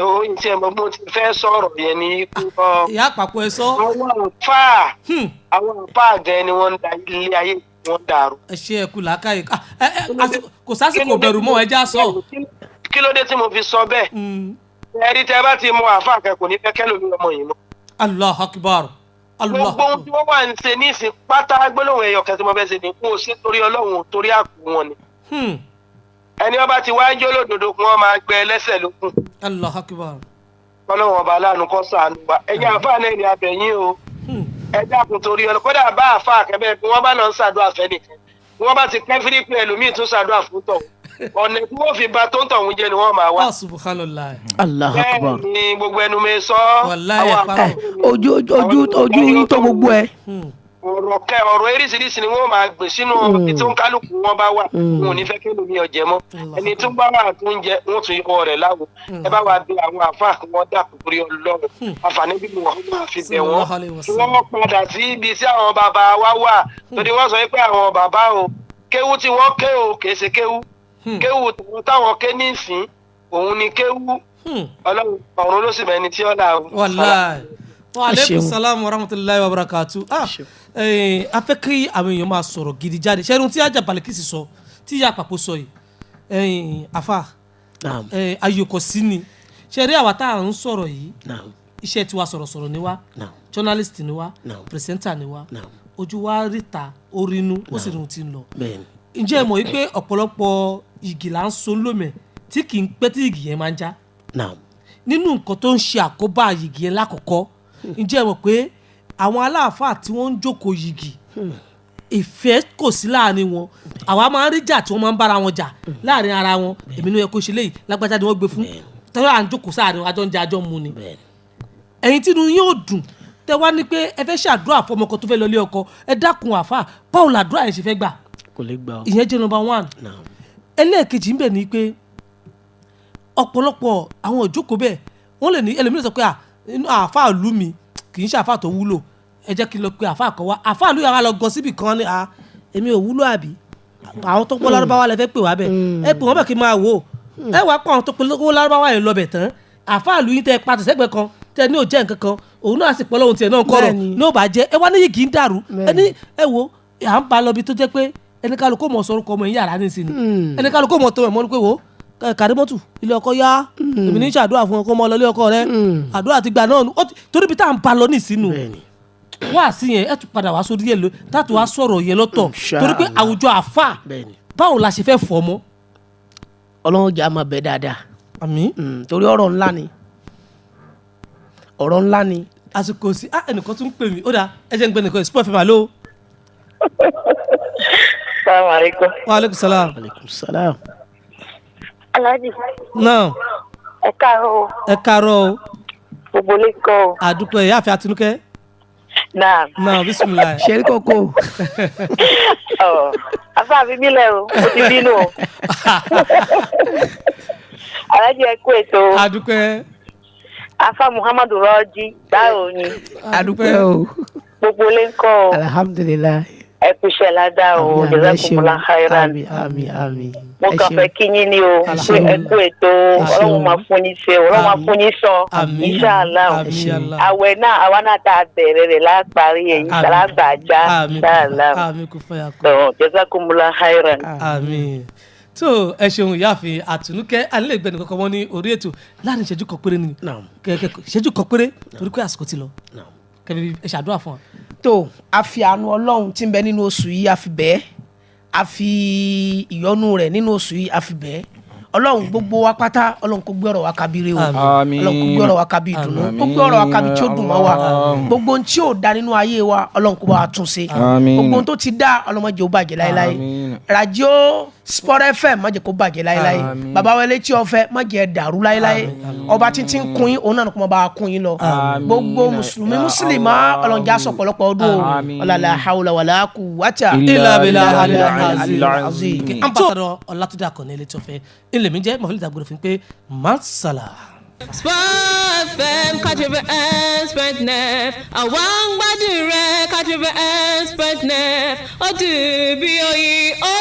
oyin tí ẹ mọ̀ bí mo ti fẹ́ sọ̀rọ̀ yẹn ni pé Ìyá àpapọ̀ ẹ sọ. àwọn àfáà àwọn àfáà gan ni wọ́n ń da ilé ayé wọn dàrú. Ẹ ṣe ẹ kú làákàyè. Ah, kò sásìkò bẹ̀rù mọ́, ẹ já sọ. Kí ló dé tí mo fi sọ bẹ́ẹ̀? Ẹ̀rí tẹ́ bá ti mú àfáà kan kò ní fẹ́ kẹ́lòmí ọmọ yìí mọ́. Allahu Akbar. Allah. Gbogbo ohun tí wọ́n wà ń ṣe ní ìsìn pátá gbólóhùn ẹyọ kan tí mo fẹ́ ṣe ni kó o ṣe torí Ọlọ́run torí àpò wọn ni. Ẹni ọba ti wá ń jó lódodo kí wọ́n máa gbẹ ẹlẹ́sẹ̀ lókun. Allahu Akbar. Ọlọ́run ọba aláàánú kó ṣàánú wa. Ẹ̀yin àfáà náà ni abẹ̀yìn o. Ẹ dákun torí Ọlọ́run. Kódà bá àfáà kẹ́bẹ́ bí wọ́n bá lọ ń ṣàdúrà fẹ́ nìkan. Bí wọ́n bá ti pẹ́ fírípì ẹlòmíì tún ṣàdúrà fún tọ̀. Ọ̀nà tí wọ́n fi ba tó ń tọ̀hún jẹ ni wọ́n máa wá. Subhanallah. Allahu Akbar. Bẹ́ẹ̀ ni gbogbo ẹnu mi sọ. Wallahi ẹ̀ parọ́. Ojú ojú ojú yín tó gbogbo ẹ. Ọ̀rọ̀ kẹ ọ̀rọ̀ eríṣiríṣi ni wọ́n máa gbè sínú ibi tó ń kálukú wọn bá wà. Wọn ò ní fẹ́ kí ẹlòmíì ọ̀jẹ̀ mọ́. Ẹni tó bá wà tó ń jẹ wọ́n tún yọ rẹ̀ láwo. Ẹ bá wa bí àwọn àfáà kí wọ́n dàpọ̀ torí Ọlọ́run. Àǹfààní bí wọ́n máa fi bẹ̀ wọ́n. Wọ́n padà sí ibi tí àwọn bàbá wa wà. Torí wọ́n sọ pé àwọn bàbá o kéwú tí wọ́n ké o kì í ṣe kéwú. Kéwú táwọn ké ní ìsín òun ni kéwú. Ọlọ́run ọ̀run ló sì mẹ́ni tí ó là o. Wàláì. Wa aleykum salam wa rahmatulahi wa barakatu. A fẹ́ kí àwọn èèyàn máa sọ̀rọ̀ gidi jáde. Ṣẹ́ni tí Aja Balkis sọ tí ìyá àpapọ̀ sọ yìí, afa ayòkọ̀ sí ni. Ṣẹ́ni àwa tá à ń sọ̀rọ̀ yìí, iṣẹ́ tiwa sọ̀rọ̀sọ̀rọ̀ ni wá, journalist ni wá, presenter ni wá, ojú wa ríta, ó rínú, ó sì rìn tí ń lọ. Ǹjẹ́ ẹ mọ̀ wípé ọ̀pọ̀lọpọ̀ igi là ń so lómẹ̀ tí kì í pẹ́ tí igi yẹn máa ń já? Nínú nǹkan tó ń ṣe àkóbá igi yẹn lákọ̀ọ́kọ́, ǹjẹ́ ẹ mọ̀ pé àwọn aláàfáà tí wọ́n ń jókòó yìgì ìfẹ́ kò sí láàrin wọn. Àwa máa ń rí jà tí wọ́n máa ń bára wọn jà láàrin ara wọn. Èmi ló yẹ kó ṣe léyìí, lágbájá ni wọ́n gbé fún tẹ́lẹ̀ à ń jókòó sáàrin àjọ ń jẹ àjọ mu ni. Ẹ̀yin tí inú yóò dùn tẹ wá ní pé ẹ fẹ́ ṣàdúrà fún ọmọ kan tó fẹ́ lọ ilé ọkọ, ẹ dákun àfáà báwo làdúrà yẹn ṣe fẹ́ gbà? Kò lè gbà o. Ìyẹn jẹ́ number one. Ẹlẹ́ẹ̀kejì ń bẹ̀ ni pé ọ̀pọ̀lọpọ̀ àwọn ìjókòó bẹ́ẹ̀ wọ́n lè ní ẹlòmíràn sọ pé àáfàá lù mí kì í ṣe àáfàá tó wúlò, ẹ jẹ́ kí n lọ pe àáfàá kan wá. Àáfàá lù yàrá lọ gan síbì kan ni èmi ò wúlò àbí àwọn tó pọ̀ lárúbáwá lẹ fẹ́ pè wá bẹ́ẹ̀, ẹ pè wọ́n bẹ̀ kí n máa wò ó. Ẹ wàá pọ̀ àwọn tó pọ̀ lárúbáwá yẹn lọ bẹ̀ tán, àáfàá lù yín tẹ pàtó sẹ́gbẹ̀ẹ́ kan tẹ ní ò jẹ́ nǹkan kan, òun náà sì pọ̀ lóhun tiẹ̀ náà kọ̀rọ̀ ní ò bá jẹ́ ẹ wá ní yìí kì í dàrú. Ẹni ẹ wo à ń ba lọ bí tó jẹ́ pé ẹni kálukú mọ̀ sọ̀rọ̀ kọ́ ọmọ yín yàrá nísìnyí, ẹni kálukú mọ̀ tó ẹ̀ mọ́ ni pé wò ó Kàrímọ́tù ilé ọkọ yá, èmi ní ṣàdúrà fún ọkọ ọmọ lọ ilé ọkọ rẹ, àdúrà ti gbà náà torí bí tá à ń ba lọ ní ìsínú wá sí yẹn ẹ tún padà wá sórí yẹn lọ táàtù wá sọ̀rọ̀ yẹn lọ́tọ̀ torí pé àwùjọ àfà báwo la ṣe fẹ́ fọ́ mọ́. Ọlọ́run jẹ́ àmọ́ bẹ́ẹ̀ dáadáa. Àmín. Torí ọ̀rọ̀ ńlá ni, ọ̀rọ̀ ńlá ni. Àsìkò sí ẹnìkan tún ń pè mí ó dáa ẹ jẹ́ ń gbé nìkan Sport FM àlọ́. Assalamu alaikum. Wa alaikum salam. Alaikum salam. Alhaji. Náà. Ẹ káàárọ̀ o. Ẹ káàárọ̀ o. Gbogbo lè kọ́ o. Àdúpẹ́ ìyá àfẹ́ Àtinúkẹ́. Náà. Náà bisimilayi. Ṣé kókó. Ọ̀ afa mi bílẹ̀ o, mo ti bínú o. Alhaji ẹ kú ètò. Àdúpẹ́. Afa Muhammadu Rọ́jí, báwo ni? Àdúpẹ́ o. Gbogbo lè kọ́ o. Alhamdulilayi. Ẹ kú iṣẹ́ ládàá o, jazakumullahu khairan. Àmín àmín àmín. Mo kàn fẹ́ kí yín ni o, pé ẹ kú ètò, Ọlọ́run máa fún yín ṣe, Ọlọ́run máa fún yín sọ, inshallah. Àwẹ̀ náà, àwa náà tá a bẹ̀rẹ̀ rẹ̀ láparí ẹ̀, lágbàjá, inshallah. Jazakumullahu khairan. Àmín. Tó ẹ ṣeun ìyáàfin Àtúnúkẹ́, alẹ́ ìgbẹ́ni kankan mọ́ ní orí ètò láàrin ìṣẹ́jú kan péré ni, ìṣẹ́jú kan péré torí pé àsìkò ti lọ, kẹ́mi ẹ ṣàdúrà fún wa. Tó a fi àánú Ọlọ́run tí ń bẹ nínú oṣù yìí a fi bẹ́ẹ̀, a fi ìyọ́nú rẹ̀ nínú oṣù yìí a fi bẹ́ẹ̀. Ọlọ́run, gbogbo wa pátá, Ọlọ́run kó gbé ọ̀rọ̀ wa kábíire o. Àmín. Ọlọ́run kó gbé ọ̀rọ̀ wa kábí ìdùnnú, kó gbé ọ̀rọ̀ wa kábí tí ó dùn mọ́ wa. Àmín. Gbogbo ohun tí ò da nínú ayé wa, Ọlọ́run kó bá wa tún ṣe. Àmín. Gbogbo ohun tó ti dá, Ọlọ́run má jẹ́ ó bàjẹ́ láéláé. Àmín. Radio Sport FM, má jẹ́ kó bàjẹ́ láéláé. Àmín. Bàbá wa létí ọ̀fẹ́, má jẹ́ dàrú láéláé. Ọba títí ń kún yín, òun náà kó má bá a kún yín lọ. Àmín. Gbogbo mùsùlùmí, Ya mùsùlùmá, Allah. Ọlọ́run jẹ́ á ṣọ̀pọ̀lọpọ̀ ọdún o. Àmín. Ọlọ́lá hawla wàlá quwwata Illa billahi illa al-azim. al-azim. Ambassador Ọlátúndé Àkànní ilé tí ọ̀fẹ́ ilé mi jẹ́ mọ̀fílì dàgbòrò fún pé masala. Sport FM 91.9, àwa ń gbádùn rẹ̀, 91.9, ó dùn bí oyin ó.